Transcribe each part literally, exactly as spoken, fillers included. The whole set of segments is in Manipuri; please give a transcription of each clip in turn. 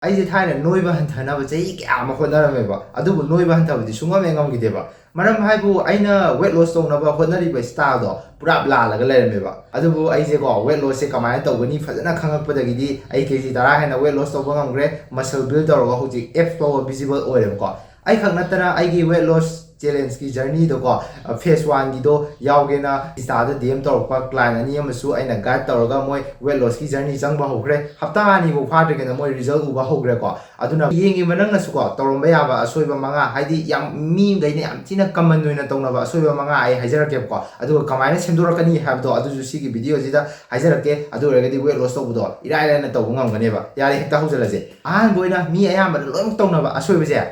ꯑꯩꯁꯦ ꯊꯥꯏꯅ ꯅꯣꯏꯕ ꯍꯟꯊꯅꯕ ꯆꯍꯤ ꯀꯌꯥ ꯑꯃ ꯍꯣꯠꯅꯔꯝꯃꯦꯕ, ꯑꯗꯨꯕꯨ ꯅꯣꯏꯕ ꯍꯟꯊꯕꯗꯤ ꯁꯨꯡꯉꯝ ꯍꯦꯛ ꯉꯝꯈꯤꯗꯦꯕ꯫ ꯃꯔꯝ ꯍꯥꯏꯕꯨ ꯑꯩꯅ weight loss ꯇꯧꯅꯕ ꯍꯣꯠꯅꯔꯤꯕ styleꯗꯣ ꯄꯨꯔꯥ ꯂꯥꯜꯂꯒ ꯂꯩꯔꯝꯃꯦꯕ꯫ ꯑꯗꯨꯕꯨ ꯑꯩꯁꯦꯀꯣ weight lossꯁꯦ ꯀꯃꯥꯏꯅ ꯇꯧꯒꯅꯤ ꯐꯖꯅ ꯈꯪꯉꯛꯄꯗꯒꯤꯗꯤ ꯑꯩ ꯀꯦ ꯖꯤ ꯇꯔꯥ ꯍꯦꯟꯅ weight loss ꯇꯧꯕ ꯉꯝꯈ꯭ꯔꯦ, muscle build ꯇꯧꯔꯒ ꯍꯧꯖꯤꯛ abs ꯐꯥꯎꯕ visible ꯑꯣꯏꯔꯦꯕꯀꯣ꯫ ꯑꯩꯈꯛ ꯅꯠꯇꯅ ꯑꯩꯒꯤ weight loss challengeꯀꯤ journeyꯗꯀꯣ phase oneꯒꯤꯗꯣ ꯌꯥꯎꯒꯦꯅ Instaꯗ D M ꯇꯧꯔꯛꯄ client ꯑꯅꯤ ꯑꯃꯁꯨ ꯑꯩꯅ guide ꯇꯧꯔꯒ ꯃꯣꯏ weight lossꯀꯤ journey ꯆꯪꯕ ꯍꯧꯈ꯭ꯔꯦ꯫ ꯍꯞꯇꯥ ꯑꯅꯤꯐꯥꯎ ꯐꯥꯗ꯭ꯔꯤꯉꯩꯗ ꯃꯣꯏ result ꯎꯕ ꯍꯧꯈ꯭ꯔꯦꯀꯣ꯫ ꯑꯗꯨꯅ ꯌꯦꯡꯉꯤꯕ ꯅꯪꯅꯁꯨꯀꯣ ꯇꯧꯔꯝꯕ ꯌꯥꯕ ꯑꯁꯣꯏꯕ ꯃꯉꯥ, ꯍꯥꯏꯗꯤ ꯌꯥꯝ ꯃꯤ ꯃꯈꯩꯅ ꯌꯥꯝ ꯊꯤꯅ common ꯑꯣꯏꯅ ꯇꯧꯅꯕ ꯑꯁꯣꯏꯕ ꯃꯉꯥ ꯑꯩ ꯍꯥꯏꯖꯔꯛꯀꯦꯕꯀꯣ꯫ ꯑꯗꯨꯒ ꯀꯃꯥꯏꯅ ꯁꯦꯝꯗꯣꯔꯛꯀꯅꯤ ꯍꯥꯏꯕꯗꯣ ꯑꯗꯨꯁꯨ ꯁꯤꯒꯤ videoꯁꯤꯗ ꯍꯥꯏꯖꯔꯛꯀꯦ꯫ ꯑꯗꯨ ꯑꯣꯏꯔꯒꯗꯤ weight loss ꯇꯧꯕꯗꯣ ꯏꯔꯥꯏ ꯂꯥꯏꯅ ꯇꯧꯕ ꯉꯝꯒꯅꯦꯕ꯫ ꯌꯥꯔꯦ, ꯍꯦꯛꯇ ꯍꯧꯖꯤꯜꯂꯁꯦ꯫ ꯑꯍꯥꯟꯕ ꯑꯣꯏꯅ ꯃꯤ ꯑꯌꯥꯝꯕꯅ ꯂꯣꯏꯅꯃꯛ ꯇꯧꯅꯕ ꯑꯁꯣꯏꯕꯁꯦ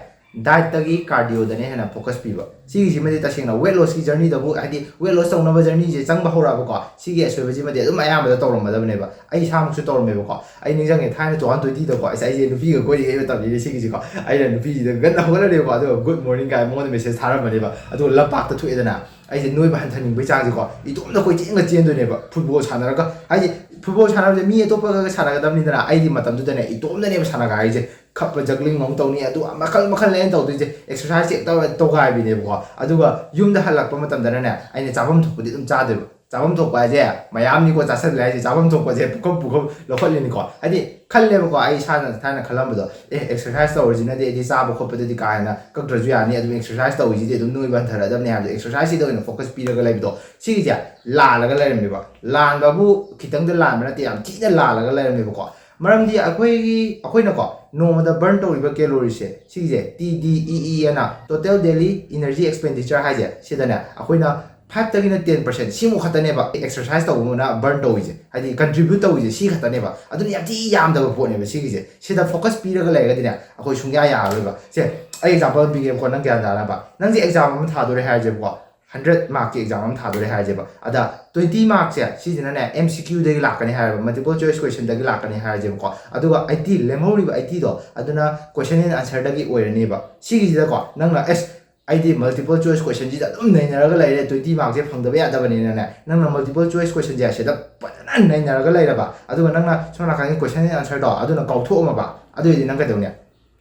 dietꯇꯒꯤ cardioꯗꯅꯦ ꯍꯦꯟꯅ focus ꯄꯤꯕ꯫ ꯁꯤꯒꯤꯁꯤꯃꯗꯤ ꯇꯁꯦꯡꯅ weight lossꯀꯤ journeyꯗꯕꯨ, ꯍꯥꯏꯗꯤ weight loss ꯇꯧꯅꯕ journeyꯁꯦ ꯆꯪꯕ ꯍꯧꯔꯛꯑꯕꯀꯣ, ꯁꯤꯒꯤ ꯑꯁꯣꯏꯕꯁꯤꯃꯗꯤ ꯑꯗꯨꯝ ꯑꯌꯥꯝꯕꯗ ꯇꯧꯔꯝꯃꯗꯕꯅꯦꯕ꯫ ꯑꯩ ꯏꯁꯥꯃꯛꯁꯨ ꯇꯧꯔꯝꯃꯦꯕꯀꯣ꯫ ꯑꯩ ꯅꯤꯡꯁꯤꯡꯉꯦ, ꯊꯥꯏꯅ two thousand twentyꯗꯀꯣ, ꯑꯩꯁꯦ, ꯑꯩꯁꯦ ꯅꯨꯄꯤꯒ ꯀꯣꯏꯔꯤꯉꯩ ꯃꯇꯝꯅꯤꯅꯦ ꯁꯤꯒꯤꯁꯤꯀꯣ꯫ ꯑꯩꯅ ꯅꯨꯄꯤꯁꯤꯗ ꯉꯟꯅ ꯍꯧꯒꯠꯂꯅꯦꯕꯀꯣ, ꯑꯗꯨꯒ good morning ꯀꯥꯏ ꯃꯉꯣꯟꯗ message ꯊꯥꯔꯝꯕꯅꯦꯕ꯫ ꯑꯗꯨꯒ ꯂꯝꯄꯥꯛꯇ ꯊꯣꯛꯑꯦꯗꯅ, ꯑꯩꯁꯦ ꯅꯣꯏꯕ ꯍꯟꯊꯅꯤꯡꯕꯩ ꯆꯥꯡꯁꯦꯀꯣ, ꯏꯇꯣꯝꯇ ꯀꯣꯏꯆꯦꯟꯒ ꯆꯦꯟꯗꯣꯏꯅꯦꯕ꯫ Football ꯁꯥꯟꯅꯔꯒ, ꯍꯥꯏꯗꯤ football ꯁꯥꯟꯅꯕꯁꯦ ꯃꯤ ꯑꯇꯣꯞꯄꯒ ꯁꯥꯟꯅꯒꯗꯕꯅꯤꯗꯅ, ꯑꯩꯗꯤ ꯃꯇꯝꯗꯨꯗꯅꯦ ꯏꯇꯣꯝꯇꯅꯦꯕ ꯁꯥꯟꯅꯒ ꯍꯥꯏꯁꯦ꯫ ꯈꯞꯄ, juggling ꯑꯃꯨꯛ ꯇꯧꯅꯤ, ꯑꯗꯨ ꯃꯈꯜ ꯃꯈꯜ ꯑꯩꯅ ꯇꯧꯗꯣꯏꯁꯦ꯫ Exercise ꯍꯦꯛ ꯇꯧꯔ ꯇꯧꯒꯥꯏꯕꯤꯅꯦꯕꯀꯣ꯫ ꯑꯗꯨꯒ ꯌꯨꯝꯗ ꯍꯜꯂꯛꯄ ꯃꯇꯝꯗꯅꯅꯦ, ꯑꯩꯅ ꯆꯥꯐꯝ ꯊꯣꯛꯄꯗꯤ ꯑꯗꯨꯝ ꯆꯥꯗꯣꯏꯕ꯫ ꯆꯥꯐꯝ ꯊꯣꯛꯄ ꯍꯥꯏꯁꯦ ꯃꯌꯥꯝꯅꯤꯀꯣ ꯆꯥꯁꯤꯜꯂꯦ ꯍꯥꯏꯁꯦ, ꯆꯥꯐꯝ ꯊꯣꯛꯄꯁꯦ ꯄꯨꯈꯝ ꯄꯨꯈꯝ ꯂꯧꯈꯠꯂꯤꯅꯤꯀꯣ꯫ ꯍꯥꯏꯗꯤ ꯈꯜꯂꯦꯕꯀꯣ, ꯑꯩ ꯏꯁꯥꯅ ꯊꯥꯏꯅ ꯈꯜꯂꯝꯕꯗꯣ, ꯑꯦ, exercise ꯇꯧꯔꯤꯁꯤꯅꯗꯤ ꯑꯩꯗꯤ ꯆꯥꯕ ꯈꯣꯠꯄꯗꯗꯤ ꯀꯥ ꯍꯦꯟꯅ ꯀꯛꯇ꯭ꯔꯁꯨ ꯌꯥꯅꯤ, ꯑꯗꯨꯝ exercise ꯇꯧꯔꯤꯁꯤꯗꯤ ꯑꯗꯨꯝ ꯅꯣꯏꯕ ꯍꯟꯊꯔꯛꯑꯗꯕꯅꯦ ꯍꯥꯏꯕꯗꯣ, exerciseꯁꯤꯗ ꯑꯣꯏꯅ focus ꯄꯤꯔꯒ ꯂꯩꯕꯗꯣ, ꯁꯤꯒꯤꯁꯦ ꯂꯥꯜꯂꯒ ꯂꯩꯔꯝꯃꯦꯕ꯫ ꯂꯥꯟꯕꯕꯨ ꯈꯤꯇꯪꯗ ꯂꯥꯟꯕ ꯅꯠꯇꯦ, ꯌꯥꯝ ꯊꯤꯅ ꯂꯥꯜꯂꯒ ꯂꯩꯔꯝꯃꯦꯕꯀꯣ꯫ ꯃꯔꯝꯗꯤ ꯑꯩꯈꯣꯏꯒꯤ, ꯑꯩꯈꯣꯏꯅꯀꯣ ꯅꯣꯡꯃꯗ burn ꯇꯧꯔꯤꯕ calorie ꯁꯦ, ꯁꯤꯒꯤꯁꯦ T D E E ꯑꯅ, total daily energy expenditure ꯍꯥꯏꯁꯦ, ꯁꯤꯗꯅꯦ ꯑꯩꯈꯣꯏꯅ fiveꯇꯒꯤꯅ ten percent ꯁꯤꯃꯨꯛ ꯈꯛꯇꯅꯦꯕ exercise ꯇꯧꯕꯅ burn ꯇꯧꯔꯤꯁꯦ, ꯍꯥꯏꯗꯤ contribute ꯇꯧꯔꯤꯁꯦ ꯁꯤ ꯈꯛꯇꯅꯦꯕ꯫ ꯑꯗꯨꯅ ꯌꯥꯝ ꯊꯤ ꯌꯥꯝꯗꯕ ꯄꯣꯠꯅꯦꯕ ꯁꯤꯒꯤꯁꯦ꯫ ꯁꯤꯗ focus ꯄꯤꯔꯒ ꯂꯩꯔꯒꯗꯤꯅꯦ ꯑꯩꯈꯣꯏ ꯁꯨꯡꯌꯥ ꯌꯥꯔꯔꯣꯏꯕ꯫ ꯁꯦ, ꯑꯩ example ꯄꯤꯒꯦꯕꯀꯣ, ꯅꯪ ꯒ꯭ꯌꯥꯟ ꯇꯥꯅꯕ꯫ ꯅꯪꯁꯦ exam ꯑꯃ ꯊꯥꯗꯣꯔꯦ ꯍꯥꯏꯔꯁꯦꯕꯀꯣ, hundred markꯀꯤ exam ꯑꯃ ꯊꯥꯗꯣꯔꯦ ꯍꯥꯏꯔꯁꯦꯕ꯫ ꯑꯗ twenty markꯁꯦ ꯁꯤꯁꯤꯅꯅꯦ M C Qꯗꯒꯤ ꯂꯥꯛꯀꯅꯤ ꯍꯥꯏꯔꯕ, multiple choice questionꯗꯒꯤ ꯂꯥꯛꯀꯅꯤ ꯍꯥꯏꯔꯁꯦꯕꯀꯣ꯫ ꯑꯗꯨꯒ eighty, ꯂꯦꯝꯍꯧꯔꯤꯕ eightyꯗꯣ ꯑꯗꯨꯅ question and answerꯗꯒꯤ ꯑꯣꯏꯔꯅꯦꯕ꯫ ꯁꯤꯒꯤꯁꯤꯗꯀꯣ ꯅꯪꯅ, ꯑꯦꯁ, ꯑꯩꯗꯤ multiple choice questionꯁꯤꯗ ꯑꯗꯨꯝ ꯅꯩꯅꯔꯒ ꯂꯩꯔꯦ, twenty markꯁꯦ ꯐꯪꯗꯕ ꯌꯥꯗꯕꯅꯤꯅꯅꯦ, ꯅꯪꯅ multiple choice questionꯁꯦ ꯁꯤꯗ ꯐꯖꯅ ꯅꯩꯅꯔꯒ ꯂꯩꯔꯕ, ꯑꯗꯨꯒ ꯅꯪꯅ ꯁꯣꯝ ꯅꯥꯀꯟꯒꯤ question and answerꯗꯣ ꯑꯗꯨꯅ ꯀꯥꯎꯊꯣꯛꯑꯝꯃꯕ, ꯑꯗꯨ ꯑꯣꯏꯔꯗꯤ ꯅꯪ ꯀꯩꯗꯧꯅꯤ?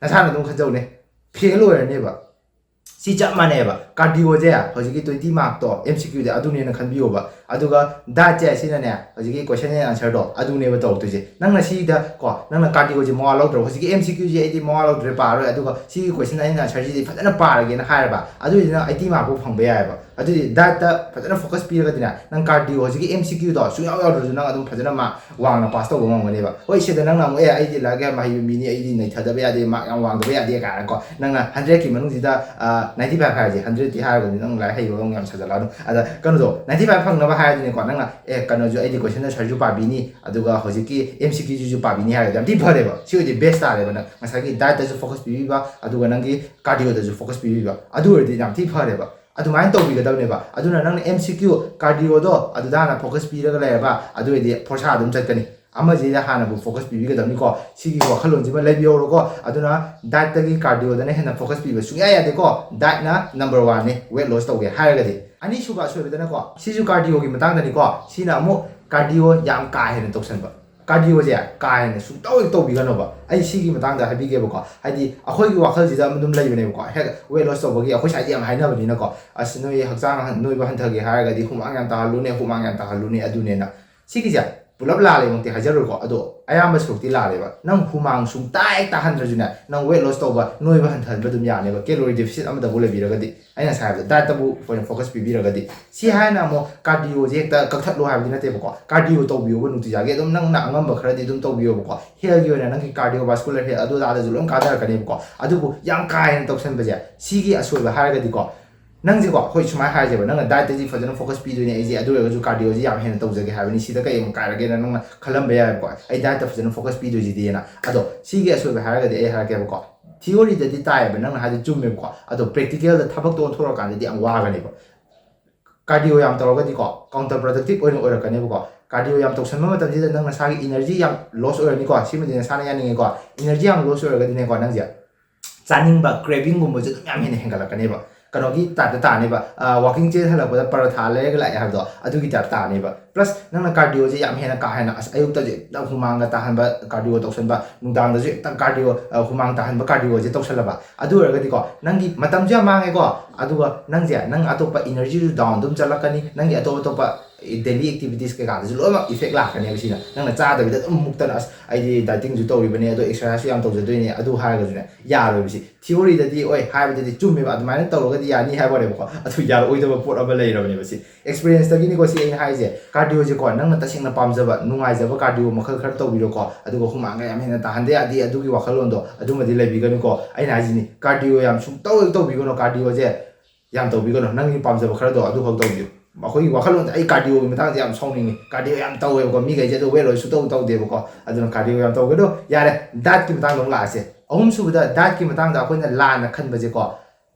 ꯅꯁꯥꯅ ꯑꯗꯨꯝ ꯈꯟꯖꯧꯅꯦ, ꯐꯦꯜ ꯑꯣꯏꯔꯅꯦꯕ꯫ ꯁꯤ ꯆꯞ ꯃꯥꯟꯅꯩꯕ꯫ ꯀꯥꯔꯗꯤꯑꯣꯁꯦ ꯍꯧꯖꯤꯛꯀꯤ ꯇ꯭ꯋꯦꯟꯇꯤ ꯃꯥꯔꯛꯇꯣ ꯑꯦꯝ ꯁꯤ ꯀ꯭ꯌꯨꯗ ꯑꯗꯨꯅꯦꯅ ꯈꯟꯕꯤꯌꯣꯕ꯫ ꯑꯗꯨꯒ ꯗꯥꯏꯠꯁꯦ ꯁꯤꯅꯅꯦ, ꯍꯧꯖꯤꯛꯀꯤ ꯀꯣꯏꯁꯟ ꯑꯦꯟ ꯑꯟꯁꯔꯗꯣ ꯑꯗꯨꯅꯦꯕ ꯇꯧꯔꯛꯇꯣꯏꯁꯦ꯫ ꯅꯪꯅ ꯁꯤꯗ ꯀꯣ, ꯅꯪꯅ ꯀꯥꯔꯗꯤꯑꯣꯁꯦ ꯃꯋꯥ ꯂꯧꯗ꯭ꯔꯣ? ꯍꯧꯖꯤꯛꯀꯤ ꯑꯦꯝ ꯁꯤ ꯀ꯭ꯌꯨꯁꯦ ꯑꯩꯗꯤ ꯃꯋꯥ ꯂꯧꯗ꯭ꯔꯦ, ꯄꯥꯔꯣꯏ, ꯑꯗꯨꯒ ꯁꯤꯒꯤ ꯀꯣꯏꯁꯟ ꯑꯦꯟ ꯑꯟꯁꯔꯁꯤꯗꯤ ꯐꯖꯅ ꯄꯥꯔꯒꯦꯅ ꯍꯥꯏꯔꯕ꯫ ꯑꯗꯨ ꯑꯣꯏꯔꯗꯤ ꯅꯪ ꯑꯩꯠꯇꯤ ꯃꯥꯔꯛ ꯐꯥꯎ ꯐꯪꯕ ꯌꯥꯏꯑꯕ꯫ ꯑꯗꯨꯗꯤ ꯗꯥꯏꯠꯇ ꯐꯖꯅ ꯐꯣꯀꯁ ꯄꯤꯔꯒꯗꯤꯅꯦ, ꯅꯪ ꯀꯥꯔꯗꯤꯑꯣ ꯍꯧꯖꯤꯛꯀꯤ ꯑꯦꯝ ꯁꯤ ꯀ꯭ꯌꯨꯗꯣ ꯁꯨꯡꯌꯥꯎ ꯌꯥꯎꯗ꯭ꯔꯁꯨ ꯅꯪ ꯑꯗꯨꯝ ꯐꯖꯅ ꯃꯥꯔꯛ ꯋꯥꯡꯅ ꯄꯥꯁ ꯇꯧꯕ ꯉꯝꯒꯅꯦꯕ꯫ ꯍꯣꯏ, ꯁꯤꯗ ꯅꯪꯅ ꯑꯃꯨꯛ, "ꯑꯦ, ꯑꯩꯗꯤ ꯂꯥꯏꯔꯤꯛ ꯌꯥꯝ ꯍꯩꯕ ꯃꯤꯅꯤ, ꯑꯩꯗꯤ ꯅꯩꯊꯗꯕ ꯌꯥꯗꯦ, ꯃꯥꯔꯛ ꯌꯥꯝ ꯋꯥꯡꯗꯕ ꯌꯥꯗꯦ" ꯀꯥꯏꯅꯀꯣ, ꯅꯪꯅ ꯍꯟꯗ꯭ꯔꯦꯠꯀꯤ ꯃꯅꯨꯡꯁꯤꯗ ꯅꯥꯏꯟꯇꯤ ꯐꯥꯏꯚ ꯍꯥꯏꯔꯁꯦ, ꯍꯟꯗ꯭ꯔꯦꯠꯇꯤ ꯍꯥꯏꯔꯒꯗꯤ ꯅꯪ ꯂꯥꯏꯔꯤꯛ ꯍꯩꯕꯒ ꯑꯃꯨꯛ ꯌꯥꯝ ꯁꯥꯖꯜꯂꯛꯑꯅꯨ꯫ ꯑꯗ ꯀꯩꯅꯣꯗꯣ, ꯅꯥꯏꯟꯇꯤ ꯐꯥꯏꯚ ꯐꯪꯅꯕ ꯍꯥꯏꯔꯗꯤꯅꯦꯀꯣ, ꯅꯪꯅ, "ꯑꯦ, ꯀꯩꯅꯣꯁꯨ, ꯑꯩꯗꯤ ꯀꯣꯏꯁꯟ ꯑꯟꯁꯔꯁꯨ ꯄꯥꯕꯤꯅꯤ, ꯑꯗꯨꯒ ꯍꯧꯖꯤꯛꯀꯤ ꯑꯦꯝ ꯁꯤ ꯀ꯭ꯌꯨꯁꯤꯁꯨ ꯄꯥꯕꯤꯅꯤ" ꯍꯥꯏꯔꯒꯗꯤ ꯌꯥꯝ ꯊꯤ ꯐꯔꯦꯕ꯫ ꯁꯤ ꯑꯣꯏꯗꯤ ꯕꯦꯁ ꯇꯥꯔꯦꯕ꯫ ꯅꯪ ꯉꯁꯥꯏꯒꯤ ꯗꯥꯏꯠꯇꯁꯨ ꯐꯣꯀꯁ ꯄꯤꯕꯤꯕ, ꯑꯗꯨꯒ ꯅꯪꯒꯤ ꯀꯥꯔꯗꯤꯑꯣꯗꯁꯨ ꯐꯣꯀꯁ ꯄꯤꯕꯤꯕ, ꯑꯗꯨ ꯑꯣꯏꯔꯗꯤ ꯌꯥꯝ ꯊꯤ ꯐꯔꯦꯕ꯫ ꯑꯗꯨꯃꯥꯏꯅ ꯇꯧꯕꯤꯒꯗꯕꯅꯦꯕ꯫ ꯑꯗꯨꯅ ꯅꯪꯅ ꯑꯦꯝ ꯁꯤ ꯀ꯭ꯌꯨ, ꯀꯥꯔꯗꯤꯑꯣꯗꯣ ꯑꯗꯨꯗ ꯍꯥꯟꯅ ꯐꯣꯀꯁ ꯄꯤꯔꯒ ꯂꯩꯔꯕ, ꯑꯗꯨ ꯑꯣꯏꯔꯗꯤ ꯐꯣꯔꯁꯥ ꯑꯗꯨꯝ ꯆꯠꯀꯅꯤ꯫ ꯑꯃꯁꯤꯗ ꯍꯥꯟꯅꯕꯨ ꯐꯣꯀꯁ ꯄꯤꯕꯤꯒꯗꯕꯅꯤꯀꯣ꯫ ꯁꯤꯒꯤ ꯋꯥꯈꯜꯂꯣꯟꯁꯤꯃ ꯂꯩꯕꯤꯍꯧꯔꯣꯀꯣ꯫ ꯑꯗꯨꯅ ꯗꯥꯏꯠꯇꯒꯤ ꯀꯥꯔꯗꯤꯑꯣꯗꯅ ꯍꯦꯟꯅ ꯐꯣꯀꯁ ꯄꯤꯕ ꯁꯨꯡꯌꯥ ꯌꯥꯗꯦꯀꯣ꯫ ꯗꯥꯏꯠꯅ ꯅꯝꯕꯔ ꯋꯥꯟꯅꯤ ꯋꯦꯠ ꯂꯣꯁ ꯇꯧꯒꯦ ꯍꯥꯏꯔꯒꯗꯤ꯫ ꯑꯅꯤꯁꯨꯕ ꯑꯁꯣꯏꯕꯗꯅꯀꯣ, ꯁꯤꯁꯨ ꯀꯥꯔꯗꯤꯑꯣꯒꯤ ꯃꯇꯥꯡꯗꯅꯤꯀꯣ꯫ ꯁꯤꯅ ꯑꯃꯨꯛ ꯀꯥꯔꯗꯤꯑꯣ ꯌꯥꯝ ꯀꯥ ꯍꯦꯟꯅ ꯇꯧꯁꯟꯕ꯫ ꯀꯥꯔꯗꯤꯑꯣꯁꯦ ꯀꯥ ꯍꯦꯟꯅ ꯁꯨꯡꯇꯧ ꯍꯦꯛ ꯇꯧꯕꯤꯒꯅꯣꯕ꯫ ꯑꯩ ꯁꯤꯒꯤ ꯃꯇꯥꯡꯗ ꯍꯥꯏꯕꯤꯒꯦꯕꯀꯣ꯫ ꯍꯥꯏꯗꯤ ꯑꯩꯈꯣꯏꯒꯤ ꯋꯥꯈꯜꯁꯤꯗ ꯑꯃ ꯑꯗꯨꯝ ꯂꯩꯕꯅꯦꯕꯀꯣ, ꯍꯦꯛ ꯋꯦꯠ ꯂꯣꯁ ꯇꯧꯕꯒꯤ ꯑꯩꯈꯣꯏ ꯁ꯭ꯋꯥꯏꯗ ꯌꯥꯝ ꯍꯥꯏꯅꯕꯅꯤꯅꯀꯣ, "ꯑꯁ, ꯅꯣꯏ ꯍꯛꯆꯥꯡ ꯅꯣꯏꯕ ꯍꯟꯊꯒꯦ ꯍꯥꯏꯔꯒꯗꯤ ꯍꯨꯃꯥꯡ ꯌꯥꯝ ꯇꯥꯍꯜꯂꯨꯅꯦ, ꯍꯨꯃꯥꯡ ꯌꯥꯝ ꯇꯥꯍꯜꯂꯨꯅꯦ", ꯑꯗꯨꯅꯦꯅ꯫ ꯁꯤꯒꯤꯁꯦ ꯄꯨꯂꯞ ꯂꯥꯜꯂꯦꯃꯛꯇꯤ ꯍꯥꯏꯖꯔꯣꯏꯀꯣ, ꯑꯗꯣ ꯑꯌꯥꯝꯕ ꯁꯔꯨꯛꯇꯤ ꯂꯥꯜꯂꯦꯕ꯫ ꯅꯪ ꯍꯨꯃꯥꯡ ꯁꯨꯡꯇꯥ ꯍꯦꯛ ꯇꯥꯍꯟꯗ꯭ꯔꯁꯨꯅꯦ, ꯅꯪ ꯋꯦꯠ ꯂꯣꯁ ꯇꯧꯕ, ꯅꯣꯏꯕ ꯍꯟꯊꯍꯟꯕ ꯑꯗꯨꯝ ꯌꯥꯅꯦꯕ, ꯀꯦꯂꯣꯔꯤ ꯗꯦꯐꯤꯁꯤꯠ ꯑꯃꯗꯕꯨ ꯂꯩꯕꯤꯔꯒꯗꯤ꯫ ꯑꯩꯅ ꯉꯁꯥꯏ ꯍꯥꯏꯕꯗꯣ, ꯗꯥꯏꯠꯇꯕꯨ ꯑꯣꯏꯅ ꯐꯣꯀꯁ ꯄꯤꯕꯤꯔꯒꯗꯤ꯫ ꯁꯤ ꯍꯥꯏꯅ ꯑꯃꯨꯛ ꯀꯥꯔꯗꯤꯑꯣꯁꯦ ꯍꯦꯛꯇ ꯀꯛꯊꯠꯂꯣ ꯍꯥꯏꯕꯗꯤ ꯅꯠꯇꯦꯕꯀꯣ꯫ ꯀꯥꯔꯗꯤꯑꯣ ꯇꯧꯕꯤꯌꯣꯕ ꯅꯨꯡꯇꯤꯖꯥꯒꯤ, ꯑꯗꯨꯝ ꯅꯪꯅ ꯑꯉꯝꯕ ꯈꯔꯗꯤ ꯑꯗꯨꯝ ꯇꯧꯕꯤꯌꯣꯕꯀꯣ꯫ ꯍꯦꯜꯒꯤ ꯑꯣꯏꯅ ꯅꯪꯒꯤ ꯀꯥꯔꯗꯤꯑꯣ ꯚꯥꯁꯀꯨꯂꯔ ꯍꯦꯜ ꯑꯗꯨ ꯑꯗꯥꯗꯁꯨ ꯂꯣꯏ ꯀꯥꯟꯅꯔꯛꯀꯅꯦꯕꯀꯣ꯫ ꯑꯗꯨꯕꯨ ꯌꯥꯝ ꯀꯥ ꯍꯦꯟꯅ ꯇꯧꯁꯟꯕꯁꯦ, ꯁꯤꯒꯤ ꯑꯁꯣꯏꯕ ꯍꯥꯏꯔꯒꯗꯤꯀꯣ, ꯅꯪꯁꯦꯀꯣ, ꯍꯣꯏ, ꯁꯨꯃꯥꯏꯅ ꯍꯥꯏꯔꯁꯦꯕ, ꯅꯪꯅ ꯗꯥꯏꯠꯇꯗꯤ ꯐꯖꯅ ꯐꯣꯀꯁ ꯄꯤꯗꯣꯏꯅꯦ ꯑꯩꯁꯦ, ꯑꯗꯨ ꯑꯣꯏꯔꯒꯁꯨ ꯀꯥꯔꯗꯤꯑꯣꯁꯦ ꯌꯥꯝ ꯍꯦꯟꯅ ꯇꯧꯖꯒꯦ ꯍꯥꯏꯕꯅꯤ, ꯁꯤꯗ ꯀꯩ ꯑꯃꯨꯛ ꯀꯥꯏꯔꯒꯦꯅ ꯅꯪꯅ ꯈꯜꯂꯝꯕ ꯌꯥꯏꯕꯀꯣ, "ꯑꯩ ꯗꯥꯏꯠꯇ ꯐꯖꯅ ꯐꯣꯀꯁ ꯄꯤꯗꯣꯏꯁꯤꯗꯤꯅ"꯫ ꯑꯗꯣ ꯁꯤꯒꯤ ꯑꯁꯣꯏꯕ ꯍꯥꯏꯔꯒꯗꯤ ꯑꯩ ꯍꯥꯏꯔꯛꯀꯦꯕꯀꯣ, ꯊꯤꯑꯣꯔꯤꯗꯗꯤ ꯇꯥꯏꯌꯦꯕ ꯅꯪꯅ ꯍꯥꯏꯗꯣ ꯆꯨꯝꯃꯦꯕꯀꯣ, ꯑꯗꯣ ꯄ꯭ꯔꯦꯛꯇꯤꯀꯦꯜꯗ ꯊꯕꯛꯇ ꯑꯣꯟꯊꯣꯔꯛꯀꯥꯟꯗꯗꯤ ꯌꯥꯝ ꯋꯥꯒꯅꯦꯕ꯫ ꯀꯥꯔꯗꯤꯑꯣ ꯌꯥꯝ ꯇꯧꯔꯒꯗꯤꯀꯣ, ꯀꯥꯎꯟꯇꯔ ꯄ꯭ꯔꯗꯛꯇꯤꯞ ꯑꯣꯏꯅ ꯑꯣꯏꯔꯛꯀꯅꯦꯕꯀꯣ꯫ ꯀꯥꯔꯗꯤꯑꯣ ꯌꯥꯝ ꯇꯧꯁꯟꯕ ꯃꯇꯝꯁꯤꯗ ꯅꯪ ꯅꯁꯥꯒꯤ ꯏꯅꯔꯖꯤ ꯌꯥꯝ ꯂꯣꯁ ꯑꯣꯏꯔꯅꯤꯀꯣ, ꯁꯤꯃꯗꯤ ꯅꯁꯥꯅ ꯌꯥꯅꯤꯡꯉꯦꯀꯣ꯫ ꯏꯅꯔꯖꯤ ꯌꯥꯝ ꯂꯣꯁ ꯑꯣꯏꯔꯒꯗꯤꯅꯦꯀꯣ, ꯅꯪꯁꯦ ꯆꯥꯅꯤꯡꯕ, ꯀ꯭ꯔꯦꯕꯤꯡꯒꯨꯝꯕꯁꯦ ꯑꯗꯨꯝ ꯌꯥꯝ ꯍꯦꯟꯅ ꯍꯦꯟꯒꯠꯂꯛꯀꯅꯦꯕ꯫ ꯀꯩꯅꯣꯒꯤ ꯇꯥꯏꯞꯇ ꯇꯥꯅꯦꯕ꯫ ꯋꯥꯀꯤꯡ ꯆꯦꯟ ꯍꯜꯂꯛꯄꯗ ꯄꯔꯥꯊꯥ ꯂꯩꯔꯒ ꯂꯥꯛꯑꯦ ꯍꯥꯏꯕꯗꯣ, ꯑꯗꯨꯒꯤ ꯇꯥꯏꯞ ꯇꯥꯅꯦꯕ꯫ ꯄ꯭ꯂꯁ ꯅꯪꯅ ꯀꯥꯔꯗꯤꯑꯣꯁꯦ ꯌꯥꯝ ꯍꯦꯟꯅ ꯀꯥ ꯍꯦꯟꯅ, ꯑꯁ, ꯑꯌꯨꯛꯇꯁꯨ ꯍꯦꯛꯇ ꯍꯨꯃꯥꯡꯒ ꯇꯥꯍꯟꯕ, ꯀꯥꯔꯗꯤꯑꯣ ꯇꯧꯁꯟꯕ, ꯅꯨꯡꯗꯥꯡꯗꯁꯨ ꯍꯦꯛꯇ ꯀꯥꯔꯗꯤꯑꯣ, ꯍꯨꯃꯥꯡ ꯇꯥꯍꯟꯕ ꯀꯥꯔꯗꯤꯑꯣꯁꯦ ꯇꯧꯁꯜꯂꯕ, ꯑꯗꯨ ꯑꯣꯏꯔꯒꯗꯤꯀꯣ, ꯅꯪꯒꯤ ꯃꯇꯝꯁꯨ ꯌꯥꯝ ꯃꯥꯡꯉꯦꯀꯣ꯫ ꯑꯗꯨꯒ ꯅꯪꯁꯦ, ꯅꯪ ꯑꯇꯣꯞꯄ ꯏꯅꯔꯖꯤꯁꯨ ꯗꯥꯎꯟ ꯑꯗꯨꯝ ꯆꯠꯂꯛꯀꯅꯤ, ꯅꯪꯒꯤ ꯑꯇꯣꯞ ꯑꯇꯣꯞꯄ ꯗꯦꯂꯤ ꯑꯦꯛꯇꯤꯚꯤꯇꯤꯁ ꯀꯩꯀꯥꯗꯁꯨ ꯂꯣꯏꯅꯃꯛ ꯏꯐꯦꯛ ꯂꯥꯛꯀꯅꯦꯕ ꯁꯤꯅ꯫ ꯅꯪꯅ ꯆꯥꯗꯕꯤꯗ ꯑꯗꯨꯝ ꯃꯨꯛꯇꯅ, "ꯑꯁ, ꯑꯩꯗꯤ ꯗꯥꯏꯇꯤꯡꯁꯨ ꯇꯧꯔꯤꯕꯅꯦ, ꯑꯗꯣ ꯑꯦꯛꯁꯔꯁꯥꯏꯁꯁꯨ ꯌꯥꯝ ꯇꯧꯖꯗꯣꯏꯅꯦ", ꯑꯗꯨ ꯍꯥꯏꯔꯒꯁꯨꯅꯦ, ꯌꯥꯔꯣꯏꯕ ꯁꯤ꯫ ꯊꯤꯑꯣꯔꯤꯗꯗꯤ, ꯍꯣꯏ, ꯍꯥꯏꯕꯗꯗꯤ ꯆꯨꯝꯃꯦꯕ, ꯑꯗꯨꯃꯥꯏꯅ ꯇꯧꯔꯒꯗꯤ ꯌꯥꯅꯤ ꯍꯥꯏꯕ ꯋꯥꯅꯦꯕꯀꯣ, ꯑꯗꯨ ꯌꯥꯔꯛꯑꯣꯏꯗꯕ ꯄꯣꯠ ꯑꯃ ꯂꯩꯔꯕꯅꯦꯕ ꯁꯤ꯫ ꯑꯦꯛꯁꯄꯤꯔꯤꯌꯦꯟꯁꯇꯒꯤꯅꯤꯀꯣ ꯁꯤ ꯑꯩꯅ ꯍꯥꯏꯁꯦ꯫ ꯀꯥꯔꯗꯤꯑꯣꯁꯦꯀꯣ, ꯅꯪꯅ ꯇꯁꯦꯡꯅ ꯄꯥꯝꯖꯕ, ꯅꯨꯡꯉꯥꯏꯖꯕ ꯀꯥꯔꯗꯤꯑꯣ ꯃꯈꯜ ꯈꯔ ꯇꯧꯕꯤꯔꯣꯀꯣ, ꯑꯗꯨꯒ ꯍꯨꯃꯥꯡꯒ ꯌꯥꯝ ꯍꯦꯟꯅ ꯇꯥꯍꯟꯗ ꯌꯥꯗꯦ ꯑꯗꯨꯒꯤ ꯋꯥꯈꯜꯂꯣꯟꯗꯣ, ꯑꯗꯨꯃꯗꯤ ꯂꯩꯕꯤꯒꯅꯨꯀꯣ꯫ ꯑꯩꯅ ꯍꯥꯏꯁꯤꯅꯤ, ꯀꯥꯔꯗꯤꯑꯣ ꯌꯥꯝ ꯁꯨꯡꯇꯧ ꯍꯦꯛ ꯇꯧꯕꯤꯒꯅꯨ, ꯀꯥꯔꯗꯤꯑꯣꯁꯦ ꯌꯥꯝ ꯇꯧꯕꯤꯒꯅꯨ, ꯅꯪꯒꯤ ꯄꯥꯝꯖꯕ ꯈꯔꯗꯣ ꯑꯗꯨꯈꯛ ꯇꯧꯕꯤꯌꯨ꯫ ꯑꯩꯈꯣꯏꯒꯤ ꯋꯥꯈꯜꯂꯣꯟꯁꯦ, "ꯑꯩ ꯀꯥꯔꯗꯤꯑꯣꯒꯤ ꯃꯇꯥꯡꯁꯦ ꯌꯥꯝ ꯁꯥꯎꯅꯤꯡꯉꯤ, ꯀꯥꯔꯗꯤꯑꯣ ꯌꯥꯝ ꯇꯧꯋꯦꯕꯀꯣ", ꯃꯤꯈꯩꯁꯦ ꯑꯗꯣ ꯋꯦꯠ ꯂꯣꯁ ꯁꯨꯇꯧ ꯇꯧꯗꯦꯕꯀꯣ, ꯑꯗꯨꯅ ꯀꯥꯔꯗꯤꯑꯣ ꯌꯥꯝ ꯇꯧꯒꯅꯨ꯫ ꯌꯥꯔꯦ, ꯗꯥꯏꯠꯀꯤ ꯃꯇꯥꯡꯗ ꯑꯃꯨꯛ ꯂꯥꯛꯑꯁꯦ꯫ ꯑꯍꯨꯝꯁꯨꯕꯗ, ꯗꯥꯏꯠꯀꯤ ꯃꯇꯥꯡꯗ ꯑꯩꯈꯣꯏꯅ ꯂꯥꯟꯅ ꯈꯟꯕꯁꯦꯀꯣ,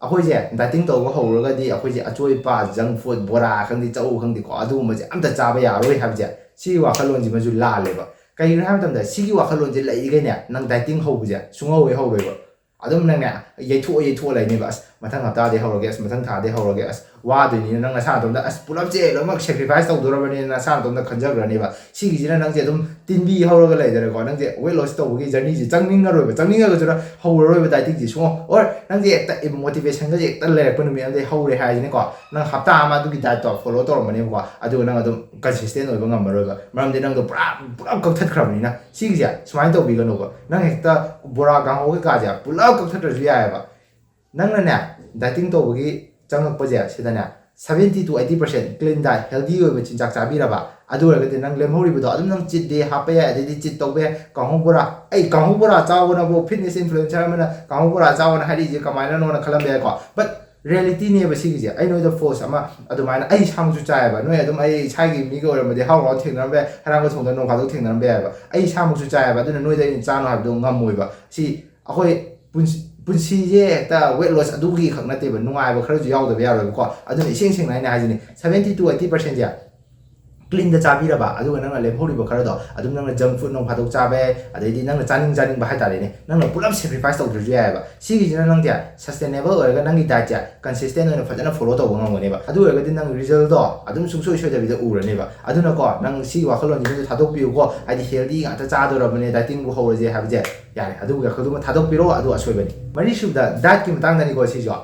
ꯑꯩꯈꯣꯏꯁꯦ ꯗꯥꯏꯇꯤꯡ ꯇꯧꯕ ꯍꯧꯔꯒꯗꯤ ꯑꯩꯈꯣꯏꯁꯦ ꯑꯆꯣꯏꯄ, ꯖꯪ ꯐꯨꯗ, ꯕꯣꯔꯥ ꯈꯪꯗꯦ, ꯆꯧ ꯈꯪꯗꯦꯀꯣ, ꯑꯗꯨꯒꯨꯝꯕꯁꯦ ꯑꯝꯇ ꯆꯥꯕ ꯌꯥꯔꯣꯏ ꯍꯥꯏꯕꯁꯦ, ꯁꯤꯒꯤ ꯋꯥꯈꯜꯂꯣꯟꯁꯤꯃꯁꯨ ꯂꯥꯜꯂꯦꯕ꯫ ꯀꯩꯒꯤꯅꯣ ꯍꯥꯏꯕ ꯃꯇꯝꯗ, ꯁꯤꯒꯤ ꯋꯥꯈꯜꯂꯣꯟꯁꯦ ꯂꯩꯔꯤꯈꯩꯅꯦ, ꯅꯪ ꯗꯥꯏꯇꯤꯡ ꯍꯧꯕꯁꯦ ꯁꯨꯡꯍꯧ ꯍꯦꯛ ꯍꯧꯔꯣꯏꯕ꯫ ꯑꯗꯨꯝ ꯅꯪꯅꯦ ꯌꯩꯊꯣꯛꯑ ꯌꯩꯊꯣꯛꯑ ꯂꯩꯅꯦꯕ꯫ "ꯑꯁ, ꯃꯊꯪ ꯍꯞꯇꯥꯗꯩ ꯍꯧꯔꯒꯦ, ꯑꯁ, ꯃꯊꯪ ꯊꯥꯗꯩ ꯍꯧꯔꯒꯦ", ꯑꯁ, ꯋꯥꯗꯣꯏꯅꯤꯅ ꯅꯪ ꯅꯁꯥ ꯅꯇꯣꯝꯇ, ꯑꯁ, ꯄꯨꯂꯞꯁꯦ ꯂꯣꯏꯅꯃꯛ ꯁꯦꯀ꯭ꯔꯤꯐꯥꯏꯁ ꯇꯧꯗꯣꯔꯕꯅꯤꯅ ꯅꯁꯥ ꯅꯇꯣꯝꯇ ꯈꯟꯖꯈ꯭ꯔꯅꯦꯕ꯫ ꯁꯤꯒꯤꯁꯤꯅ ꯅꯪꯁꯦ ꯑꯗꯨꯝ ꯇꯤꯟꯕꯤ ꯍꯧꯔꯒ ꯂꯩꯗꯅꯀꯣ, ꯅꯪꯁꯦ ꯋꯦꯠ ꯂꯣꯁ ꯇꯧꯕꯒꯤ ꯖꯔꯅꯤꯁꯦ ꯆꯪꯅꯤꯡꯉꯔꯣꯏꯕ, ꯆꯪꯅꯤꯡꯉꯒꯁꯨꯅ ꯍꯧꯔꯔꯣꯏꯕ ꯗꯥꯏꯇꯤꯡꯁꯦ ꯁꯨꯡꯍꯧ꯫ ꯑꯣꯔ ꯅꯪꯁꯦ ꯍꯦꯛꯇ ꯃꯣꯇꯤꯚꯦꯁꯟꯒꯁꯦ ꯍꯦꯛꯇ ꯂꯩꯔꯛꯄ ꯅꯨꯃꯤꯠ ꯑꯃꯗꯩ ꯍꯧꯔꯦ ꯍꯥꯏꯁꯤꯅꯦꯀꯣ, ꯅꯪ ꯍꯞꯇꯥ ꯑꯃ ꯑꯗꯨꯒꯤ ꯗꯥꯏꯠꯇꯣ ꯐꯣꯂꯣ ꯇꯧꯔꯝꯕꯅꯦꯕꯀꯣ, ꯑꯗꯨꯒ ꯅꯪ ꯑꯗꯨꯝ ꯀꯟꯁꯤꯁꯇꯦꯟ ꯑꯣꯏꯕ ꯉꯝꯃꯔꯣꯏꯕ, ꯃꯔꯝꯗꯤ ꯅꯪꯗꯣ ꯄꯨꯔꯥ, ꯄꯨꯂꯞ ꯀꯛꯊꯠꯈ꯭ꯔꯕꯅꯤꯅ꯫ ꯁꯤꯒꯤꯁꯦ ꯁꯨꯃꯥꯏꯅ ꯇꯧꯕꯤꯒꯅꯣꯕ꯫ ꯅꯪ ꯍꯦꯛꯇ ꯕꯣꯔꯥ, ꯀꯥꯡꯍꯧ ꯀꯩꯀꯥꯁꯦ ꯄꯨꯂꯞ ꯀꯛꯊꯠꯇ꯭ꯔꯁꯨ ꯌꯥꯏꯑꯕ꯫ ꯅꯪꯅꯅꯦ, ꯗꯥꯏꯇꯤꯡ ꯇꯧꯕꯒꯤ ꯆꯪꯉꯛꯄꯁꯦ ꯁꯤꯗꯅꯦ, seventy to eighty percent clean diet, healthy ꯑꯣꯏꯕ ꯆꯤꯟꯖꯥꯛ ꯆꯥꯕꯤꯔꯕ, ꯑꯗꯨ ꯑꯣꯏꯔꯒꯗꯤ ꯅꯪ ꯂꯦꯝꯍꯧꯔꯤꯕꯗꯣ ꯑꯗꯨꯝ ꯅꯪ ꯆꯤꯠ ꯗꯦ ꯍꯥꯞꯄ ꯌꯥꯏ, ꯑꯗꯩꯗꯤ ꯆꯤꯠ ꯇꯧꯕ ꯌꯥꯏ꯫ ꯀꯥꯡꯍꯧ ꯕꯣꯔꯥ, ꯑꯩ ꯀꯥꯡꯍꯧ ꯕꯣꯔꯥ ꯆꯥꯎꯑꯅꯕꯨ, ꯐꯤꯠꯅꯦꯁ ꯏꯟꯐ꯭ꯂꯨꯑꯦꯟꯁꯔ ꯑꯃꯅ ꯀꯥꯡꯍꯧ ꯕꯣꯔꯥ ꯆꯥꯎꯑꯅ ꯍꯥꯏꯔꯛꯏꯁꯦ ꯀꯃꯥꯏꯅꯅꯣꯅ ꯈꯜꯂꯝꯕ ꯌꯥꯏꯀꯣ꯫ But ꯔꯤꯌꯦꯂꯤꯇꯤꯅꯦꯕ ꯁꯤꯒꯤꯁꯦ꯫ ꯑꯩ ꯅꯣꯏꯗ ꯐꯣꯜꯁ ꯑꯃ, ꯑꯗꯨꯃꯥꯏꯅ ꯑꯩ ꯏꯁꯥꯃꯛꯁꯨ ꯆꯥꯏꯑꯕ꯫ ꯅꯣꯏ ꯑꯗꯨꯝ ꯑꯩ ꯏꯁꯥꯒꯤ ꯃꯤꯒ ꯑꯣꯏꯔꯝꯃꯗꯤ ꯍꯔꯥꯎ ꯍꯔꯥꯎ ꯊꯦꯡꯅꯔꯝꯕ ꯌꯥꯏ, ꯍꯩꯔꯥꯡꯒꯣꯏ ꯊꯣꯡꯗ ꯅꯣꯡ ꯐꯥꯗꯣꯛ ꯊꯦꯡꯅꯔꯝꯕ ꯌꯥꯏꯑꯕ꯫ ꯑꯩ ꯏꯁꯥꯃꯛꯁꯨ ꯆꯥꯏꯑꯕ, ꯑꯗꯨꯅ ꯅꯣꯏꯗ ꯑꯩꯅ ꯆꯥꯅꯣ ꯍꯥꯏꯕꯗꯣ ꯉꯝꯃꯣꯏꯕ꯫ ꯁꯤ ꯑꯩꯈꯣꯏ ꯄꯨꯟꯁꯤ, ꯄꯨꯟꯁꯤꯁꯦ ꯍꯦꯛꯇ ꯋꯦꯠ ꯂꯣꯁ ꯑꯗꯨꯒꯤ ꯈꯛ ꯅꯠꯇꯦꯕ, ꯅꯨꯡꯉꯥꯏꯕ ꯈꯔꯁꯨ ꯌꯥꯎꯗꯕ ꯌꯥꯔꯣꯏꯕꯀꯣ꯫ ꯑꯗꯨꯅ ꯏꯁꯦꯡ ꯁꯦꯡꯅ ꯑꯩꯅ ꯍꯥꯏꯁꯤꯅꯤ, seventy to eighty percentꯁꯦ ꯀ꯭ꯂꯤꯟꯗ ꯆꯥꯕꯤꯔꯕ, ꯑꯗꯨꯒ ꯅꯪꯅ ꯂꯦꯝꯍꯧꯔꯤꯕ ꯈꯔꯗꯣ ꯑꯗꯨꯝ ꯅꯪꯅ ꯖꯪ ꯐꯨꯗ ꯅꯣꯡ ꯐꯥꯗꯣꯛ ꯆꯥꯕ ꯌꯥꯏ, ꯑꯗꯩꯗꯤ ꯅꯪꯅ ꯆꯥꯅꯤꯡ ꯆꯥꯅꯤꯡꯕ ꯍꯥꯏꯇꯥꯔꯦꯅꯦ, ꯅꯪꯅ ꯄꯨꯂꯞ ꯁꯦꯀ꯭ꯔꯤꯐꯥꯏꯁ ꯇꯧꯗ꯭ꯔꯁꯨ ꯌꯥꯏꯑꯕ꯫ ꯁꯤꯒꯤꯁꯤꯅ ꯅꯪꯁꯦ ꯁꯁꯇꯦꯅꯦꯕꯜ ꯑꯣꯏꯔꯒ ꯅꯪꯒꯤ ꯗꯥꯏꯠꯁꯦ ꯀꯟꯁꯤꯁꯇꯦꯟ ꯑꯣꯏꯅ ꯐꯖꯅ ꯐꯣꯂꯣ ꯇꯧꯕ ꯉꯝꯒꯅꯦꯕ꯫ ꯑꯗꯨ ꯑꯣꯏꯔꯒꯗꯤ ꯅꯪ ꯔꯤꯖꯜꯗꯣ ꯑꯗꯨꯝ ꯁꯨꯡꯁꯣꯏ ꯁꯣꯏꯗꯕꯤꯗ ꯎꯔꯅꯦꯕ꯫ ꯑꯗꯨꯅꯀꯣ, ꯅꯪ ꯁꯤꯒꯤ ꯋꯥꯈꯜꯂꯣꯟꯁꯤꯃꯁꯨ ꯊꯥꯗꯣꯛꯄꯤꯌꯨꯀꯣ, ꯍꯥꯏꯗꯤ ꯍꯦꯜꯗꯤ ꯉꯥꯛꯇ ꯆꯥꯗꯣꯔꯕꯅꯦ, ꯗꯥꯏꯇꯤꯡꯕꯨ ꯍꯧꯔꯁꯦ ꯍꯥꯏꯕꯁꯦ꯫ ꯌꯥꯔꯦ, ꯑꯗꯨꯒꯤ ꯋꯥꯈꯜꯗꯨꯃ ꯊꯥꯗꯣꯛꯄꯤꯔꯣ, ꯑꯗꯨ ꯑꯁꯣꯏꯕꯅꯤ꯫ ꯃꯔꯤꯁꯨꯕꯗ, ꯗꯥꯏꯠꯀꯤ ꯃꯇꯥꯡꯗꯅꯤꯀꯣ ꯁꯤꯁꯨ꯫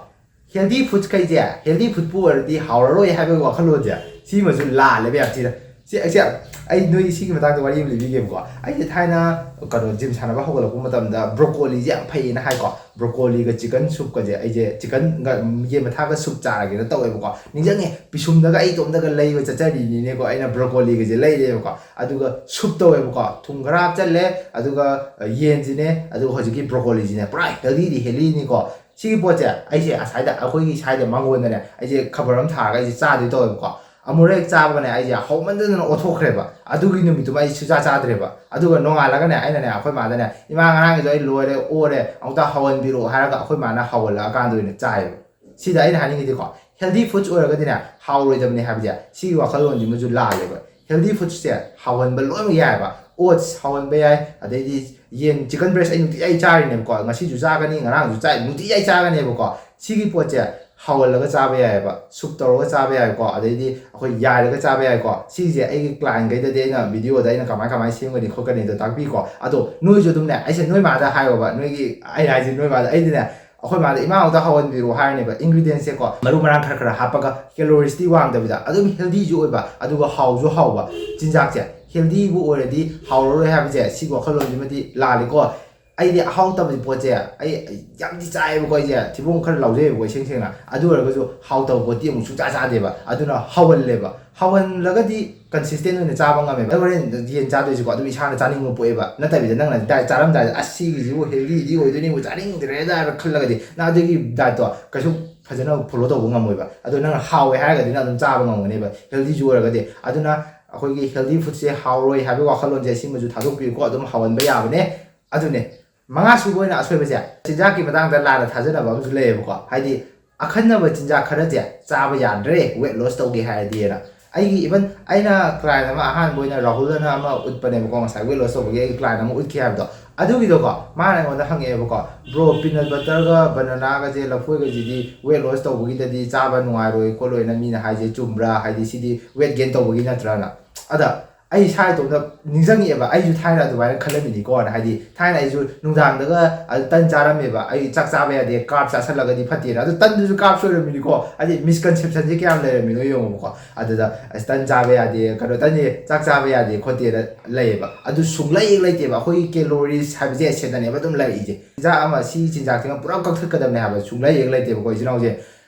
ꯍꯦꯜꯗꯤ ꯐꯨꯗꯁ ꯀꯩꯁꯦ, ꯍꯦꯜꯗꯤ ꯐꯨꯗꯄꯨ ꯑꯣꯏꯔꯗꯤ ꯍꯥꯎꯔꯔꯣꯏ ꯍꯥꯏꯕꯒꯤ ꯋꯥꯈꯜꯂꯣꯟꯁꯦ, ꯁꯤꯃꯁꯨ ꯂꯥꯜꯂꯦꯕ ꯌꯥꯝ ꯊꯤꯅ꯫ ꯁꯤ ꯑꯩꯁꯦ, ꯑꯩ ꯅꯣꯏ ꯁꯤꯒꯤ ꯃꯇꯥꯡꯗ ꯋꯥꯔꯤ ꯑꯃ ꯂꯤꯕꯤꯒꯦꯕꯀꯣ꯫ ꯑꯩꯁꯦ ꯊꯥꯏꯅ ꯀꯩꯅꯣ, ꯖꯤꯝ ꯁꯥꯟꯅꯕ ꯍꯧꯒꯠꯂꯛꯄ ꯃꯇꯝꯗ ꯕ꯭ꯔꯣꯀꯣꯂꯤꯁꯦ ꯌꯥꯝ ꯐꯩꯌꯦꯅ ꯍꯥꯏꯀꯣ꯫ ꯕ꯭ꯔꯣꯀꯣꯂꯤꯒ ꯆꯤꯀꯟ ꯁꯨꯞꯀꯁꯦ, ꯑꯩꯁꯦ ꯆꯤꯀꯟꯒ ꯌꯦꯟ ꯃꯊꯥꯒ ꯁꯨꯞ ꯆꯥꯔꯒꯦꯅ ꯇꯧꯋꯦꯕꯀꯣ꯫ ꯅꯤꯡꯁꯤꯡꯉꯦ, ꯄꯤꯁꯨꯝꯗꯒ ꯑꯩ ꯏꯇꯣꯝꯇꯒ ꯂꯩꯕ ꯆꯠꯆꯔꯤꯅꯤꯅꯦꯀꯣ, ꯑꯩꯅ ꯕ꯭ꯔꯣꯀꯣꯂꯤꯒꯁꯦ ꯂꯩꯔꯦꯕꯀꯣ꯫ ꯑꯗꯨꯒ ꯁꯨꯞ ꯇꯧꯋꯦꯕꯀꯣ, ꯊꯨꯝ ꯈꯔ ꯍꯥꯞꯆꯜꯂꯦ, ꯑꯗꯨꯒ ꯌꯦꯟꯁꯤꯅꯦ, ꯑꯗꯨꯒ ꯍꯧꯖꯤꯛꯀꯤ ꯕ꯭ꯔꯣꯀꯣꯂꯤꯁꯤꯅꯦ, ꯄꯨꯔꯥ ꯍꯦꯜꯗꯤꯗꯤ ꯍꯦꯜꯗꯤꯅꯤꯀꯣ꯫ ꯁꯤꯒꯤ ꯄꯣꯠꯁꯦ ꯑꯩꯁꯦ ꯑꯁꯥꯏꯗ, ꯑꯩꯈꯣꯏꯒꯤ ꯁ꯭ꯋꯥꯏꯗ ꯃꯥꯡꯒꯣꯟꯗꯅꯦ, ꯑꯩꯁꯦ ꯈꯕꯔ ꯑꯃ ꯊꯥꯔꯒ ꯑꯩꯁꯦ ꯆꯥꯗꯣꯏ ꯇꯧꯋꯦꯕꯀꯣ꯫ ꯑꯃꯨꯔꯛ ꯍꯦꯛ ꯆꯥꯕꯒꯅꯦ, ꯑꯩꯁꯦ ꯍꯧꯃꯟꯗꯗꯅ ꯑꯣꯊꯣꯛꯈ꯭ꯔꯦꯕ꯫ ꯑꯗꯨꯒꯤ ꯅꯨꯃꯤꯠꯇꯨꯃ ꯑꯩ ꯁꯨꯡꯆꯥ ꯆꯥꯗ꯭ꯔꯦꯕ꯫ ꯑꯗꯨꯒ ꯅꯣꯡꯉꯥꯜꯂꯒꯅꯦ, ꯑꯩꯅꯅꯦ ꯑꯩꯈꯣꯏ ꯃꯥꯗꯅꯦ, "ꯏꯃꯥ, ꯉꯔꯥꯡꯒꯤꯗꯣ ꯑꯩ ꯂꯣꯏꯔꯦ, ꯑꯣꯔꯦ, ꯑꯃꯨꯛꯇ ꯍꯧꯍꯟꯕꯤꯔꯛꯑꯣ" ꯍꯥꯏꯔꯒ ꯑꯩꯈꯣꯏ ꯃꯥꯅ ꯍꯧꯍꯜꯂꯛꯑꯀꯥꯟꯗ ꯑꯣꯏꯅ ꯆꯥꯏꯌꯦꯕ꯫ ꯁꯤꯗ ꯑꯩꯅ ꯍꯥꯏꯅꯤꯡꯉꯤꯗꯤꯀꯣ, ꯍꯦꯜꯗꯤ ꯐꯨꯗꯁ ꯑꯣꯏꯔꯒꯗꯤꯅꯦ, ꯍꯥꯎꯔꯣꯏꯗꯕꯅꯦ ꯍꯥꯏꯕꯁꯦ, ꯁꯤꯒꯤ ꯋꯥꯈꯜꯂꯣꯟꯁꯤꯃꯁꯨ ꯂꯥꯜꯂꯦꯕ꯫ ꯍꯦꯜꯗꯤ ꯐꯨꯗꯁꯦ ꯍꯥꯎꯍꯟꯕ ꯂꯣꯏꯅꯃꯛ ꯌꯥꯏꯑꯕ꯫ ꯑꯣꯠꯁ ꯍꯥꯎꯍꯟꯕ ꯌꯥꯏ, ꯑꯗꯩꯗꯤ ꯌꯦꯟ, ꯆꯤꯀꯟ ꯕ꯭ꯔꯦꯁ ꯑꯩ ꯅꯨꯡꯇꯤꯒꯤ ꯑꯩ ꯆꯥꯔꯤꯅꯦꯕꯀꯣ, ꯉꯁꯤꯁꯨ ꯆꯥꯒꯅꯤ, ꯉꯔꯥꯡꯁꯨ ꯆꯥꯏ, ꯅꯨꯡꯇꯤꯒꯤ ꯑꯩ ꯆꯥꯒꯅꯦꯕꯀꯣ꯫ ꯁꯤꯒꯤ ꯄꯣꯠꯁꯦ ꯍꯥꯎꯍꯜꯂꯒ ꯆꯥꯕ ꯌꯥꯏꯑꯕ, ꯁꯨꯞ ꯇꯧꯔꯒ ꯆꯥꯕ ꯌꯥꯏꯀꯣ, ꯑꯗꯩꯗꯤ ꯑꯩꯈꯣꯏ ꯌꯥꯏꯔꯒ ꯆꯥꯕ ꯌꯥꯏꯀꯣ꯫ ꯁꯤꯁꯦ ꯑꯩꯒꯤ ꯀ꯭ꯂꯥꯏꯟꯈꯩꯗꯗꯤ ꯑꯩꯅ ꯚꯤꯗꯤꯑꯣꯗ ꯑꯩꯅ ꯀꯃꯥꯏ ꯀꯃꯥꯏꯅ ꯁꯦꯝꯒꯅꯤ ꯈꯣꯠꯀꯅꯤꯗꯣ ꯇꯥꯛꯄꯤꯀꯣ꯫ ꯑꯗꯣ ꯅꯣꯏꯁꯨ ꯑꯗꯨꯝꯅꯦ, ꯑꯩꯁꯦ ꯅꯣꯏ ꯃꯥꯗ ꯍꯥꯏꯌꯣꯕ, ꯅꯣꯏꯒꯤ, ꯑꯩ ꯍꯥꯏꯁꯦ ꯅꯣꯏ ꯃꯥꯗ, ꯑꯩꯗꯤꯅꯦ, ꯑꯩꯈꯣꯏ ꯃꯥꯗ "ꯏꯃꯥ, ꯑꯃꯨꯛꯇ ꯍꯧꯍꯟꯕꯤꯔꯛꯑꯣ" ꯍꯥꯏꯔꯅꯦꯕ꯫ ꯏꯟꯒ꯭ꯔꯤꯗꯤꯌꯦꯟꯁꯦꯀꯣ, ꯃꯔꯨ ꯃꯔꯥꯡ ꯈꯔ ꯈꯔ ꯍꯥꯞꯄꯒ, ꯀꯦꯂꯣꯔꯤꯁꯇꯤ ꯋꯥꯡꯗꯕꯤꯗ, ꯑꯗꯨꯝ ꯍꯦꯜꯗꯤꯁꯨ ꯑꯣꯏꯕ, ꯑꯗꯨꯒ ꯍꯥꯎꯁꯨ ꯍꯥꯎꯕ ꯆꯤꯟꯖꯥꯛꯁꯦ꯫ ꯍꯦꯜꯗꯤꯕꯨ ꯑꯣꯏꯔꯗꯤ ꯍꯥꯎꯔꯔꯣꯏ ꯍꯥꯏꯕꯁꯦ, ꯁꯤꯒꯤ ꯋꯥꯈꯜꯂꯣꯟꯁꯤꯃꯗꯤ ꯂꯥꯜꯂꯤꯀꯣ꯫ ꯑꯩꯗꯤ ꯑꯍꯥꯎꯇꯕꯗꯤ ꯄꯣꯠꯁꯦ ꯑꯩ ꯌꯥꯝꯗꯤ ꯆꯥꯏꯌꯦꯕꯀꯣ, ꯑꯩꯁꯦ ꯊꯤꯕꯣꯡ ꯈꯔ ꯂꯥꯎꯖꯩꯌꯦꯕꯀꯣ, ꯏꯁꯦꯡ ꯁꯦꯡꯅ꯫ ꯑꯗꯨ ꯑꯣꯏꯔꯒꯁꯨ ꯍꯥꯎꯇꯕ ꯄꯣꯠꯇꯤ ꯑꯃꯨꯛ ꯁꯨꯡꯆꯥ ꯆꯥꯗꯦꯕ꯫ ꯑꯗꯨꯅ ꯍꯥꯎꯍꯜꯂꯦꯕ꯫ ꯍꯥꯎꯍꯜꯂꯒꯗꯤ ꯀꯟꯁꯤꯁꯇꯦꯟ ꯑꯣꯏꯅ ꯆꯥꯕ ꯉꯝꯃꯦꯕ꯫ ꯑꯩ ꯍꯣꯔꯦꯟ ꯌꯦꯟ ꯆꯥꯗꯣꯏꯁꯤꯀꯣ, ꯑꯗꯨꯝ ꯏꯁꯥꯅ ꯆꯥꯅꯤꯡꯕ ꯄꯣꯛꯑꯦꯕ꯫ ꯅꯠꯇꯕꯤꯗ ꯅꯪꯅ ꯗꯥꯏꯠ ꯆꯥꯔꯝꯗꯥꯏꯗ "ꯑꯁ, ꯁꯤꯒꯤꯁꯤꯕꯨ ꯍꯦꯜꯗꯤꯗꯤ ꯑꯣꯏꯗꯣꯏꯅꯤꯕꯨ, ꯆꯥꯅꯤꯡꯗ꯭ꯔꯦꯗ" ꯍꯥꯏꯅ ꯈꯜꯂꯒꯗꯤ, ꯅꯪ ꯑꯗꯨꯒꯤ ꯗꯥꯏꯠꯇꯣ ꯀꯩꯁꯨ ꯐꯖꯅ ꯐꯣꯂꯣ ꯇꯧꯕ ꯉꯝꯃꯣꯏꯕ꯫ ꯑꯗꯣ ꯅꯪꯅ ꯍꯥꯎꯋꯦ ꯍꯥꯏꯔꯒꯗꯤ ꯅꯪ ꯑꯗꯨꯝ ꯆꯥꯕ ꯉꯝꯒꯅꯦꯕ, ꯍꯦꯜꯗꯤꯁꯨ ꯑꯣꯏꯔꯒꯗꯤ꯫ ꯑꯗꯨꯅ ꯑꯩꯈꯣꯏꯒꯤ ꯍꯦꯜꯗꯤ ꯐꯨꯗꯁꯦ ꯍꯥꯎꯔꯣꯏ ꯍꯥꯏꯕꯒꯤ ꯋꯥꯈꯜꯂꯣꯟꯁꯦ, ꯁꯤꯃꯁꯨ ꯊꯥꯗꯣꯛꯄꯤꯌꯨꯀꯣ, ꯑꯗꯨꯝ ꯍꯥꯎꯍꯟꯕ ꯌꯥꯕꯅꯦ꯫ ꯑꯗꯨꯅꯦ꯫ ꯃꯉꯥ ꯁꯨꯕ ꯑꯣꯏꯅ ꯑꯁꯣꯏꯕꯁꯦ, ꯆꯤꯟꯖꯥꯛꯀꯤ ꯃꯇꯥꯡꯗ ꯂꯥꯟꯅ ꯊꯥꯖꯅꯕ ꯑꯃꯁꯨ ꯂꯩꯌꯦꯕꯀꯣ꯫ ꯍꯥꯏꯗꯤ, ꯑꯈꯟꯅꯕ ꯆꯤꯟꯖꯥꯛ ꯈꯔꯁꯦ ꯆꯥꯕ ꯌꯥꯗ꯭ꯔꯦ, ꯋꯦꯠ ꯂꯣꯁ ꯇꯧꯒꯦ ꯍꯥꯏꯔꯗꯤꯅ꯫ ꯑꯩꯒꯤ ꯏꯚꯟ ꯑꯩꯅ ꯀ꯭ꯂꯥꯏꯟ ꯑꯃ, ꯑꯍꯥꯟꯕ ꯑꯣꯏꯅ ꯔꯥꯍꯨꯜ ꯑꯅ ꯑꯃ ꯎꯠꯄꯅꯦꯕꯀꯣ, ꯉꯁꯥꯏ ꯋꯦꯠ ꯂꯣꯁ ꯇꯧꯕꯒꯤ ꯑꯩꯒꯤ ꯀ꯭ꯂꯥꯏꯟ ꯑꯃ ꯎꯠꯈꯤ ꯍꯥꯏꯕꯗꯣ꯫ ꯑꯗꯨꯒꯤꯗꯣꯀꯣ, ꯃꯥꯅ ꯑꯩꯉꯣꯟꯗ ꯍꯪꯉꯛꯑꯦꯕꯀꯣ, "ꯕ꯭ꯔꯣ, ꯄꯤꯅꯠ ꯕꯇꯔꯒ ꯕꯅꯅꯥꯒꯁꯦ, ꯂꯐꯣꯏꯒꯁꯤꯗꯤ ꯋꯦꯠ ꯂꯣꯁ ꯇꯧꯕꯒꯤꯗꯗꯤ ꯆꯥꯕ ꯅꯨꯡꯉꯥꯏꯔꯣꯏ ꯈꯣꯠꯂꯣꯏꯅ ꯃꯤꯅ ꯍꯥꯏꯁꯦ ꯆꯨꯝꯕ꯭ꯔꯥ? ꯍꯥꯏꯗꯤ ꯁꯤꯗꯤ ꯋꯦꯠ ꯒꯦꯟ ꯇꯧꯕꯒꯤ ꯅꯠꯇ꯭ꯔꯥꯅ?" ꯑꯗ ꯑꯩ ꯏꯁꯥ ꯏꯇꯣꯝꯇ ꯅꯤꯡꯁꯤꯡꯉꯛꯑꯦꯕ, ꯑꯩꯁꯨ ꯊꯥꯏꯅ ꯑꯗꯨꯃꯥꯏꯅ ꯈꯜꯂꯝꯃꯤꯅꯤꯀꯣꯅ꯫ ꯍꯥꯏꯗꯤ ꯊꯥꯏꯅ ꯑꯩꯁꯨ ꯅꯨꯡꯗꯥꯡꯗꯒ ꯑꯗꯨ ꯇꯟ ꯆꯥꯔꯝꯃꯦꯕ, ꯑꯩ ꯆꯥꯛ ꯆꯥꯕ ꯌꯥꯗꯦ, ꯀꯥꯔꯕ ꯆꯥꯁꯜꯂꯒꯗꯤ ꯐꯠꯇꯦꯅ꯫ ꯑꯗꯨ ꯇꯟꯗꯨꯁꯨ ꯀꯥꯔꯕꯁ ꯑꯣꯏꯔꯝꯃꯤꯅꯤꯀꯣ꯫ ꯍꯥꯏꯗꯤ ꯃꯤꯁꯀꯟꯁꯦꯞꯁꯟꯁꯦ ꯀꯌꯥꯝ ꯂꯩꯔꯝꯃꯤꯅꯣ ꯌꯦꯡꯉꯣꯕꯀꯣ꯫ ꯑꯗꯨꯗ ꯑꯁ, ꯇꯟ ꯆꯥꯕ ꯌꯥꯗꯦ, ꯀꯩꯅꯣ, ꯇꯟꯁꯦ ꯆꯥꯛ ꯆꯥꯕ ꯌꯥꯗꯦ ꯈꯣꯠꯇꯦꯅ ꯂꯩꯌꯦꯕ꯫ ꯑꯗꯨ ꯁꯨꯡꯂꯩ ꯍꯦꯛ ꯂꯩꯇꯦꯕ꯫ ꯑꯩꯈꯣꯏꯒꯤ ꯀꯦꯂꯣꯔꯤꯁ ꯍꯥꯏꯕꯁꯦ ꯁꯤꯗꯅꯦꯕ ꯑꯗꯨꯝ ꯂꯩꯔꯛꯏꯁꯦ꯫ ꯆꯤꯟꯖꯥꯛ ꯑꯃ, ꯁꯤ ꯆꯤꯟꯖꯥꯛꯁꯤꯃ ꯄꯨꯔꯥ ꯀꯛꯊꯠꯀꯗꯕꯅꯦ ꯍꯥꯏꯕ ꯁꯨꯡꯂꯩ ꯍꯦꯛ ꯂꯩꯇꯦꯕꯀꯣ, ꯏꯆꯤꯟ ꯏꯅꯥꯎꯁꯦ꯫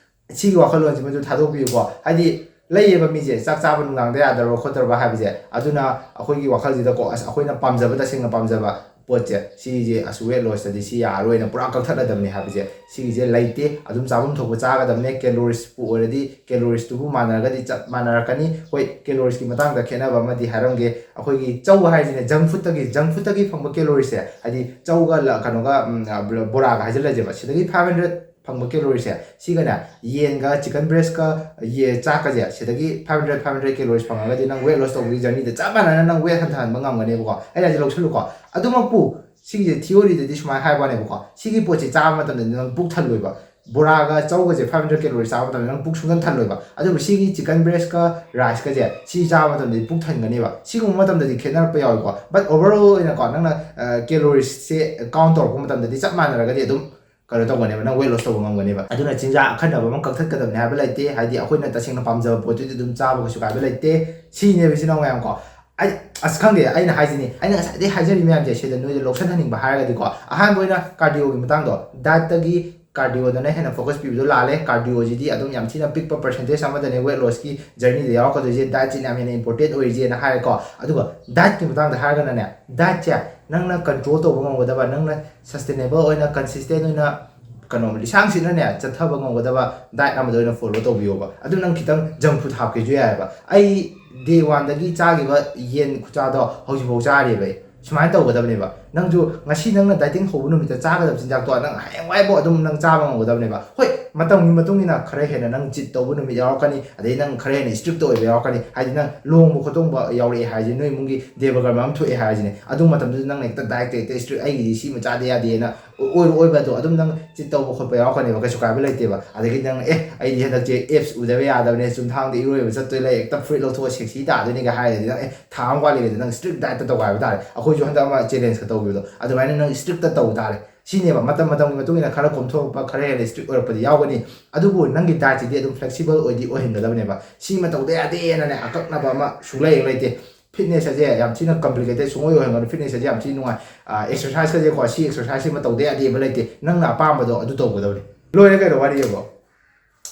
ꯁꯤꯒꯤ ꯋꯥꯈꯜꯂꯣꯟꯁꯤꯃꯁꯨ ꯊꯥꯗꯣꯛꯄꯤꯌꯨꯀꯣ꯫ ꯍꯥꯏꯗꯤ ꯂꯩꯌꯦꯕ ꯃꯤꯁꯦ, ꯆꯥꯛ ꯆꯥꯕ ꯅꯨꯡꯗꯥꯡꯗ ꯌꯥꯗ꯭ꯔꯕ ꯈꯣꯠꯇ꯭ꯔꯕ ꯍꯥꯏꯕꯁꯦ꯫ ꯑꯗꯨꯅ ꯑꯩꯈꯣꯏꯒꯤ ꯋꯥꯈꯜꯁꯤꯗꯀꯣ, ꯑꯁ, ꯑꯩꯈꯣꯏꯅ ꯄꯥꯝꯖꯕ, ꯇꯁꯦꯡꯅ ꯄꯥꯝꯖꯕ ꯄꯣꯠꯁꯦ, ꯁꯤꯁꯦ ꯑꯁ, ꯋꯦꯠ ꯂꯣꯁꯇꯗꯤ ꯁꯤ ꯌꯥꯔꯔꯣꯏꯅ ꯄꯨꯔꯥ ꯀꯛꯊꯠꯂꯗꯕꯅꯤ ꯍꯥꯏꯕꯁꯦ ꯁꯤꯒꯤꯁꯦ ꯂꯩꯇꯦ꯫ ꯑꯗꯨꯝ ꯆꯥꯐꯝ ꯊꯣꯛꯄ ꯆꯥꯒꯗꯕꯅꯦ꯫ ꯀꯦꯂꯣꯔꯤꯁꯄꯨ ꯑꯣꯏꯔꯗꯤ ꯀꯦꯂꯣꯔꯤꯁꯇꯨꯕꯨ ꯃꯥꯟꯅꯔꯒꯗꯤ ꯆꯞ ꯃꯥꯟꯅꯔꯛꯀꯅꯤ꯫ ꯍꯣꯏ, ꯀꯦꯂꯣꯔꯤꯁꯀꯤ ꯃꯇꯥꯡꯗ ꯈꯦꯠꯅꯕ ꯑꯃꯗꯤ ꯍꯥꯏꯔꯝꯒꯦ꯫ ꯑꯩꯈꯣꯏꯒꯤ ꯆꯧ ꯍꯥꯏꯁꯤꯅꯦ, ꯖꯪ ꯐꯨꯗꯇꯒꯤ, ꯖꯪ ꯐꯨꯗꯇꯒꯤ ꯐꯪꯕ ꯀꯦꯂꯣꯔꯤꯁꯁꯦ, ꯍꯥꯏꯗꯤ ꯆꯧꯒ ꯂ-, ꯀꯩꯅꯣꯒ, ꯎꯝ, ꯕꯣꯔꯥꯒ ꯍꯥꯏꯖꯤꯜꯂꯁꯦꯕ, ꯁꯤꯗꯒꯤ ꯐꯥꯏꯚ ꯍꯟꯗ꯭ꯔꯦꯗ ꯐꯪꯕ ꯀꯦꯂꯣꯔꯤꯁꯦ, ꯁꯤꯒꯅꯦ, ꯌꯦꯟꯒ ꯆꯤꯀꯟ ꯕ꯭ꯔꯦꯁꯀ ꯌꯦ-, ꯆꯥꯛꯀꯁꯦ, ꯁꯤꯗꯒꯤ five hundred, five hundred calories ꯐꯪꯉꯒꯗꯤ ꯅꯪ ꯋꯦꯠ ꯂꯣꯁ ꯇꯧꯕꯒꯤ ꯖꯔꯅꯤꯗ ꯆꯞ ꯃꯥꯟꯅꯅ ꯅꯪ ꯋꯦꯠ ꯍꯟꯊꯍꯟꯕ ꯉꯝꯒꯅꯦꯕꯀꯣ꯫ ꯑꯩꯅ ꯍꯥꯏꯁꯦ ꯂꯧꯁꯜꯂꯨꯀꯣ꯫ ꯑꯗꯨꯃꯛꯄꯨ ꯁꯤꯒꯤꯁꯦ ꯊꯤꯑꯣꯔꯤꯗꯗꯤ ꯁꯨꯃꯥꯏꯅ ꯍꯥꯏꯕ ꯋꯥꯅꯦꯕꯀꯣ, ꯁꯤꯒꯤ ꯄꯣꯠꯁꯦ ꯆꯥꯕ ꯃꯇꯝꯗꯗꯤ ꯅꯪ ꯄꯨꯛ ꯊꯜꯂꯣꯏꯕ꯫ ꯕꯣꯔꯥꯒ ꯆꯧꯒꯁꯦ ꯐꯥꯏꯚ ꯍꯟꯗ꯭ꯔꯦꯗ ꯀꯦꯂꯣꯔꯤ ꯆꯥꯕ ꯃꯇꯝꯗ ꯅꯪ ꯄꯨꯛ ꯁꯨꯡꯊꯟ ꯊꯜꯂꯣꯏꯕ꯫ ꯑꯗꯨꯕꯨ ꯁꯤꯒꯤ ꯆꯤꯀꯟ ꯕ꯭ꯔꯦꯁꯀ ꯔꯥꯏꯁꯀꯁꯦ ꯁꯤ ꯆꯥꯕ ꯃꯇꯝꯗꯗꯤ ꯄꯨꯛ ꯊꯟꯒꯅꯦꯕ꯫ ꯁꯤꯒꯨꯝꯕ ꯃꯇꯝꯗꯗꯤ ꯈꯦꯠꯅꯔꯛꯄ ꯌꯥꯎꯏꯀꯣ꯫ But overall ꯑꯣꯏꯅꯀꯣ, ꯅꯪꯅ, ꯑ, ꯀꯦꯂꯣꯔꯤꯁꯁꯦ ꯀꯥꯎꯟ ꯇꯧꯔꯛꯄ ꯃꯇꯝꯗꯗꯤ ꯆꯞ ꯃꯥꯟꯅꯔꯒꯗꯤ ꯑꯗꯨꯝ ꯀꯩꯅꯣ ꯇꯧꯒꯅꯦꯕ, ꯅꯪ ꯋꯦꯠ ꯂꯣꯁ ꯇꯧꯕ ꯉꯝꯒꯅꯦꯕ꯫ ꯑꯗꯨꯅ ꯆꯤꯟꯖꯥꯛ ꯑꯈꯟꯅꯕ ꯑꯃ ꯀꯛꯊꯠꯀꯗꯕꯅꯦ ꯍꯥꯏꯕ ꯂꯩꯇꯦ꯫ ꯍꯥꯏꯗꯤ ꯑꯩꯈꯣꯏꯅ ꯇꯁꯦꯡꯅ ꯄꯥꯝꯖꯕ ꯄꯣꯠꯇꯨꯗꯤ ꯑꯗꯨꯝ ꯆꯥꯕ ꯀꯩꯁꯨ ꯀꯥꯏꯕ ꯂꯩꯇꯦ꯫ ꯁꯤꯅꯦꯕ, ꯏꯆꯤꯟ ꯏꯅꯥꯎ ꯃꯌꯥꯝ ꯀꯣ꯫ ꯑꯩ, ꯑꯁ, ꯈꯪꯗꯦ, ꯑꯩꯅ ꯍꯥꯏꯁꯤꯅꯤ, ꯑꯩꯅ ꯉꯁꯥꯏꯗꯩ ꯍꯥꯏꯖꯔꯤ ꯃꯌꯥꯝꯁꯦ, ꯁꯤꯗ ꯅꯣꯏꯗ ꯂꯧꯁꯤꯟꯍꯟꯅꯤꯡꯕ ꯍꯥꯏꯔꯒꯗꯤꯀꯣ, ꯑꯍꯥꯟꯕ ꯑꯣꯏꯅ ꯀꯥꯔꯗꯤꯑꯣꯒꯤ ꯃꯇꯥꯡꯗꯣ, ꯗꯥꯏꯠꯇꯒꯤ ꯀꯥꯔꯗꯤꯑꯣꯗꯅ ꯍꯦꯟꯅ ꯐꯣꯀꯁ ꯄꯤꯕꯗꯣ ꯂꯥꯜꯂꯦ꯫ ꯀꯥꯔꯗꯤꯑꯣꯁꯤꯗꯤ ꯑꯗꯨꯝ ꯌꯥꯝ ꯊꯤꯅ ꯄꯤꯛꯄ ꯄꯔꯁꯦꯟꯇꯦꯖ ꯑꯃꯗꯅꯦ ꯋꯦꯠ ꯂꯣꯁꯀꯤ ꯖꯔꯅꯤꯗ ꯌꯥꯎꯔꯛꯀꯗꯣꯏꯁꯦ, ꯗꯥꯏꯠꯁꯤꯅ ꯌꯥꯝ ꯍꯦꯟꯅ ꯏꯝꯄꯣꯔꯇꯦꯟ ꯑꯣꯏꯔꯤꯁꯦꯅ ꯍꯥꯏꯔꯦꯀꯣ꯫ ꯑꯗꯨꯒ ꯗꯥꯏꯠꯀꯤ ꯃꯇꯥꯡꯗ ꯍꯥꯏꯔꯒꯅꯅꯦ, ꯗꯥꯏꯠꯁꯦ ꯅꯪꯅ ꯀꯟꯇ꯭ꯔꯣꯜ ꯇꯧꯕ ꯉꯝꯒꯗꯕ, ꯅꯪꯅ ꯁꯁꯇꯦꯅꯦꯕꯜ ꯑꯣꯏꯅ, ꯀꯟꯁꯤꯁꯇꯦꯟ ꯑꯣꯏꯅ, ꯀꯩꯅꯣ, ꯂꯤꯁꯥꯡ ꯁꯤꯠꯅꯅꯦ ꯆꯠꯊꯕ ꯉꯝꯒꯗꯕ ꯗꯥꯏꯠ ꯑꯃꯗ ꯑꯣꯏꯅ ꯐꯣꯂꯣ ꯇꯧꯕꯤꯌꯣꯕ꯫ ꯑꯗꯨ ꯅꯪ ꯈꯤꯇꯪ ꯖꯪ ꯐꯨꯗ ꯍꯥꯞꯀꯦꯁꯨ ꯌꯥꯏꯑꯕ꯫ ꯑꯩ ꯗꯦ ꯋꯥꯟꯗꯒꯤ ꯆꯥꯈꯤꯕ ꯌꯦꯟ ꯈꯨꯆꯥꯗꯣ ꯍꯧꯖꯤꯛꯐꯥꯎ ꯆꯥꯔꯤꯕ ꯑꯩ꯫ ꯁꯨꯃꯥꯏꯅ ꯇꯧꯒꯗꯕꯅꯦꯕ꯫ ꯅꯪꯁꯨ ꯉꯁꯤ ꯅꯪꯅ ꯗꯥꯏꯇꯤꯡ ꯍꯧꯕ ꯅꯨꯃꯤꯠꯇ ꯆꯥꯒꯗꯕ ꯆꯤꯟꯖꯥꯛꯇꯣ ꯅꯪ ꯍꯌꯦꯡꯋꯥꯏꯐꯥꯎ ꯑꯗꯨꯝ ꯅꯪ ꯆꯥꯕ ꯉꯝꯒꯗꯕꯅꯦꯕ꯫ ꯍꯣꯏ, ꯃꯇꯝꯒꯤ ꯃꯇꯨꯡ ꯏꯟꯅ ꯈꯔ ꯍꯦꯟꯅ ꯅꯪ ꯆꯤꯠ ꯇꯧꯕ ꯅꯨꯃꯤꯠ ꯌꯥꯎꯔꯛꯀꯅꯤ, ꯑꯗꯩ ꯅꯪ ꯈꯔ ꯍꯦꯟꯅ ꯏꯁꯇ꯭ꯔꯤꯛꯇ ꯑꯣꯏꯕ ꯌꯥꯎꯔꯛꯀꯅꯤ꯫ ꯍꯥꯏꯗꯤ ꯅꯪ ꯂꯨꯍꯣꯡꯕ ꯈꯣꯠꯇꯣꯡꯕ ꯌꯥꯎꯔꯛꯑꯦ ꯍꯥꯏꯔꯁꯦ, ꯅꯣꯏ ꯏꯃꯨꯡꯒꯤ ꯗꯦꯕ ꯀꯔꯃ ꯑꯃ ꯊꯣꯛꯑꯦ ꯍꯥꯏꯔꯁꯤꯅꯦ, ꯑꯗꯨ ꯃꯇꯝꯗꯨꯗ ꯅꯪꯅ ꯍꯦꯛꯇ ꯗꯥꯏꯠꯇ ꯍꯦꯛꯇ ꯏꯁꯇ꯭ꯔꯤꯛ, ꯑꯩꯒꯤꯗꯤ ꯁꯤꯃ ꯆꯥꯗ ꯌꯥꯗꯦꯅ ꯑꯣꯏꯔꯣ ꯑꯣꯏꯕꯗꯣ ꯑꯗꯨꯝ ꯅꯪ ꯆꯤꯠ ꯇꯧꯕ ꯈꯣꯠꯄ ꯌꯥꯎꯔꯛꯀꯅꯦꯕ, ꯀꯩꯁꯨ ꯀꯥꯏꯕ ꯂꯩꯇꯦꯕ꯫ ꯑꯗꯒꯤ ꯅꯪ, "ꯑꯦ, ꯑꯩꯗꯤ ꯍꯟꯗꯛꯁꯦ ꯑꯦꯞꯁ ꯎꯗꯕ ꯌꯥꯗꯕꯅꯦ, ꯆꯨꯝꯊꯥꯡꯗ ꯏꯔꯣꯏꯕ ꯆꯠꯇꯣꯏ ꯂꯩ, ꯍꯦꯛꯇ ꯐꯨꯔꯤꯠ ꯂꯧꯊꯣꯛꯑ ꯁꯦꯛꯁꯤ ꯇꯥꯗꯣꯏꯅꯦꯒ" ꯍꯥꯏꯔꯗꯤ ꯅꯪ, "ꯑꯦ, ꯊꯥ ꯑꯃ ꯋꯥꯠꯂꯤꯉꯩꯗ ꯅꯪ ꯏꯁꯇ꯭ꯔꯤꯛ ꯗꯥꯏꯠꯇ ꯇꯧ" ꯍꯥꯏꯕ ꯇꯥꯔꯦ꯫ ꯑꯩꯈꯣꯏꯁꯨ ꯍꯟꯗꯛ ꯑꯃ ꯆꯦꯂꯦꯟꯖꯀ ꯇꯧꯈꯤꯕꯗꯣ ꯑꯗꯨꯃꯥꯏꯅ ꯅꯪ ꯏꯁꯇ꯭ꯔꯤꯛꯇ ꯇꯧ ꯇꯥꯔꯦ꯫ ꯁꯤꯅꯦꯕ, ꯃꯇꯝ ꯃꯇꯝꯒꯤ ꯃꯇꯨꯡ ꯏꯟꯅ ꯈꯔ ꯀꯣꯝꯊꯣꯔꯛꯄ, ꯈꯔ ꯍꯦꯟꯅ ꯏꯁꯇ꯭ꯔꯤꯛ ꯑꯣꯏꯔꯛꯄꯗꯤ ꯌꯥꯎꯒꯅꯤ꯫ ꯑꯗꯨꯕꯨ ꯅꯪꯒꯤ ꯗꯥꯏꯠꯁꯤꯗꯤ ꯑꯗꯨꯝ ꯐ꯭ꯂꯦꯛꯁꯤꯕꯜ ꯑꯣꯏꯗꯤ ꯑꯣꯏꯍꯟꯒꯗꯕꯅꯦꯕ꯫ ꯁꯤꯃ ꯇꯧꯗ ꯌꯥꯗꯦꯅꯅꯦ ꯑꯀꯛꯅꯕ ꯑꯃ ꯁꯨꯡꯂꯩ ꯍꯦꯛ ꯂꯩꯇꯦ꯫ ꯐꯤꯠꯅꯦꯁ ꯑꯁꯦ ꯌꯥꯝ ꯊꯤꯅ ꯀꯝꯄ꯭ꯂꯤꯀꯦꯇꯦꯠ ꯁꯨꯡꯑꯣꯏ ꯑꯣꯏꯍꯟꯒꯅꯨ꯫ ꯐꯤꯠꯅꯦꯁ ꯑꯁꯦ ꯌꯥꯝ ꯊꯤꯅ ꯅꯨꯡꯉꯥꯏ꯫ ꯑꯦꯛꯁꯔꯁꯥꯏꯖꯀꯁꯦꯀꯣ, ꯁꯤ ꯑꯦꯛꯁꯔꯁꯥꯏꯖꯁꯤꯃ ꯇꯧꯗ ꯌꯥꯗꯦꯕ ꯂꯩꯇꯦ꯫ ꯅꯪꯅ ꯑꯄꯥꯝꯕꯗꯣ ꯑꯗꯨ ꯇꯧꯒꯗꯕꯅꯤ꯫ ꯂꯣꯏꯔꯦ ꯀꯩꯅꯣ ꯋꯥꯔꯤꯕꯣ꯫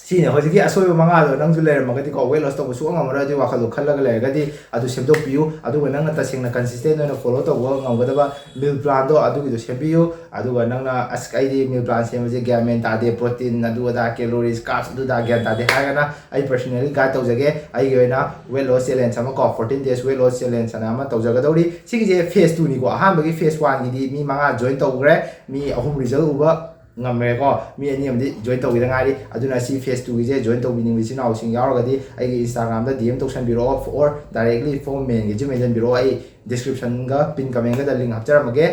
ꯁꯤꯅꯦ ꯍꯧꯖꯤꯛꯀꯤ ꯑꯁꯣꯏꯕ ꯃꯉꯥꯗꯣ ꯅꯪꯁꯨ ꯂꯩꯔꯝꯃꯒꯗꯤꯀꯣ, ꯋꯦꯠ ꯂꯣꯁ ꯇꯧꯕ ꯁꯨꯡꯉꯝ ꯉꯝꯃꯔꯣꯏ꯫ ꯑꯗꯨꯒꯤ ꯋꯥꯈꯜꯗꯣ ꯈꯜꯂꯒ ꯂꯩꯔꯒꯗꯤ ꯑꯗꯨ ꯁꯦꯝꯗꯣꯛꯄꯤꯌꯨ꯫ ꯑꯗꯨꯒ ꯅꯪꯅ ꯇꯁꯦꯡꯅ ꯀꯟꯁꯤꯁꯇꯦꯟ ꯑꯣꯏꯅ ꯐꯣꯂꯣ ꯇꯧꯕ ꯉꯝꯒꯗꯕ ꯃꯤꯜ ꯄ꯭ꯂꯥꯟꯗꯣ ꯑꯗꯨꯒꯤꯗꯣ ꯁꯦꯝꯕꯤꯌꯨ꯫ ꯑꯗꯨꯒ ꯅꯪꯅ, "ꯑꯁ, ꯑꯩꯗꯤ ꯃꯤꯜ ꯄ꯭ꯂꯥꯟ ꯁꯦꯝꯕꯁꯦ ꯒ꯭ꯌꯥꯟ ꯃꯦꯟ ꯇꯥꯗꯦ, ꯄ꯭ꯔꯣꯇꯤꯟ ꯑꯗꯨ ꯑꯗꯥ, ꯀꯦꯂꯣꯔꯤꯁ, ꯀꯥꯔꯕꯁ ꯑꯗꯨ ꯑꯗꯥ ꯒ꯭ꯌꯥꯟ ꯇꯥꯗꯦ" ꯍꯥꯏꯔꯒꯅ ꯑꯩ ꯄꯔꯁꯅꯦꯜꯂꯤ ꯒꯥꯏꯗ ꯇꯧꯖꯒꯦ꯫ ꯑꯩꯒꯤ ꯑꯣꯏꯅ ꯋꯦꯠ ꯂꯣꯁ ꯆꯦꯂꯦꯟꯖ ꯑꯃ ꯀꯣ, fourteen days weight loss challenge ꯑꯅ ꯑꯃ ꯇꯧꯖꯒꯗꯧꯔꯤ꯫ ꯁꯤꯒꯤꯁꯦ ꯐꯦꯁ ꯇꯨꯅꯤꯀꯣ꯫ ꯑꯍꯥꯟꯕꯒꯤ ꯐꯦꯁ ꯋꯥꯟꯒꯤꯗꯤ ꯃꯤ ꯃꯉꯥ ꯖꯣꯏꯟ ꯇꯧꯈ꯭ꯔꯦ, ꯃꯤ ꯑꯍꯨꯝ ꯔꯤꯖꯜ ꯎꯕ ꯉꯝꯃꯦꯀꯣ꯫ ꯃꯤ ꯑꯅꯤ ꯑꯃꯗꯤ ꯖꯣꯏꯟ ꯇꯧꯈꯤꯗ ꯉꯥꯏꯔꯤ꯫ ꯑꯗꯨꯅ ꯁꯤ ꯐꯦꯁ ꯇꯨꯒꯤꯁꯦ ꯖꯣꯏꯟ ꯇꯧꯕꯤꯅꯤꯡꯕ ꯏꯆꯤꯟ ꯏꯅꯥꯎꯁꯤꯡ ꯌꯥꯎꯔꯒꯗꯤ ꯑꯩꯒꯤ ꯏꯟꯁꯇꯥꯒ꯭ꯔꯥꯝꯗ ꯗꯤ ꯑꯦꯝ ꯇꯧꯁꯟꯕꯤꯔꯛꯑꯣ, or directly ꯐꯣꯔ ꯃꯦꯟꯒꯤꯁꯨ ꯃꯦꯟꯁꯤꯟꯕꯤꯔꯛꯑꯣ꯫ ꯑꯩ ꯗꯤꯁꯀ꯭ꯔꯤꯞꯁꯟꯒ ꯄꯤꯟ ꯀꯃꯦꯟꯒꯗ ꯂꯤꯡ ꯍꯥꯞꯆꯔꯝꯃꯒꯦ꯫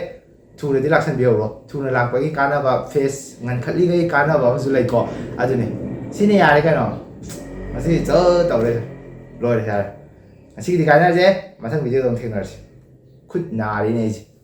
ꯊꯨꯅꯗꯤ ꯂꯥꯛꯁꯟꯕꯤꯍꯧꯔꯣ꯫ ꯊꯨꯅ ꯂꯥꯛꯄꯒꯤ ꯀꯥꯟꯅꯕ, ꯐꯦꯁ ꯉꯟꯈꯠꯂꯤꯈꯩ ꯀꯥꯟꯅꯕ ꯑꯃꯁꯨ ꯂꯩꯀꯣ꯫ ꯑꯗꯨꯅꯤ꯫ ꯁꯤꯅ ꯌꯥꯔꯦ ꯀꯩꯅꯣ꯫ ꯉꯁꯤ ꯆ ꯇꯧꯔꯦ꯫ ꯂꯣꯏꯔꯦ, ꯌꯥꯔꯦ꯫ ꯉꯁꯤꯒꯤꯗꯤ ꯀꯥꯏꯅꯔꯁꯦ꯫ ꯃꯊꯪ ꯚꯤꯗꯤꯑꯣꯗ ꯑꯃꯨꯛ ꯊꯦꯡꯅꯔꯁꯤ꯫ ꯈꯨꯠ ꯅꯥꯔꯤꯅꯦ ꯑꯩꯁꯦ꯫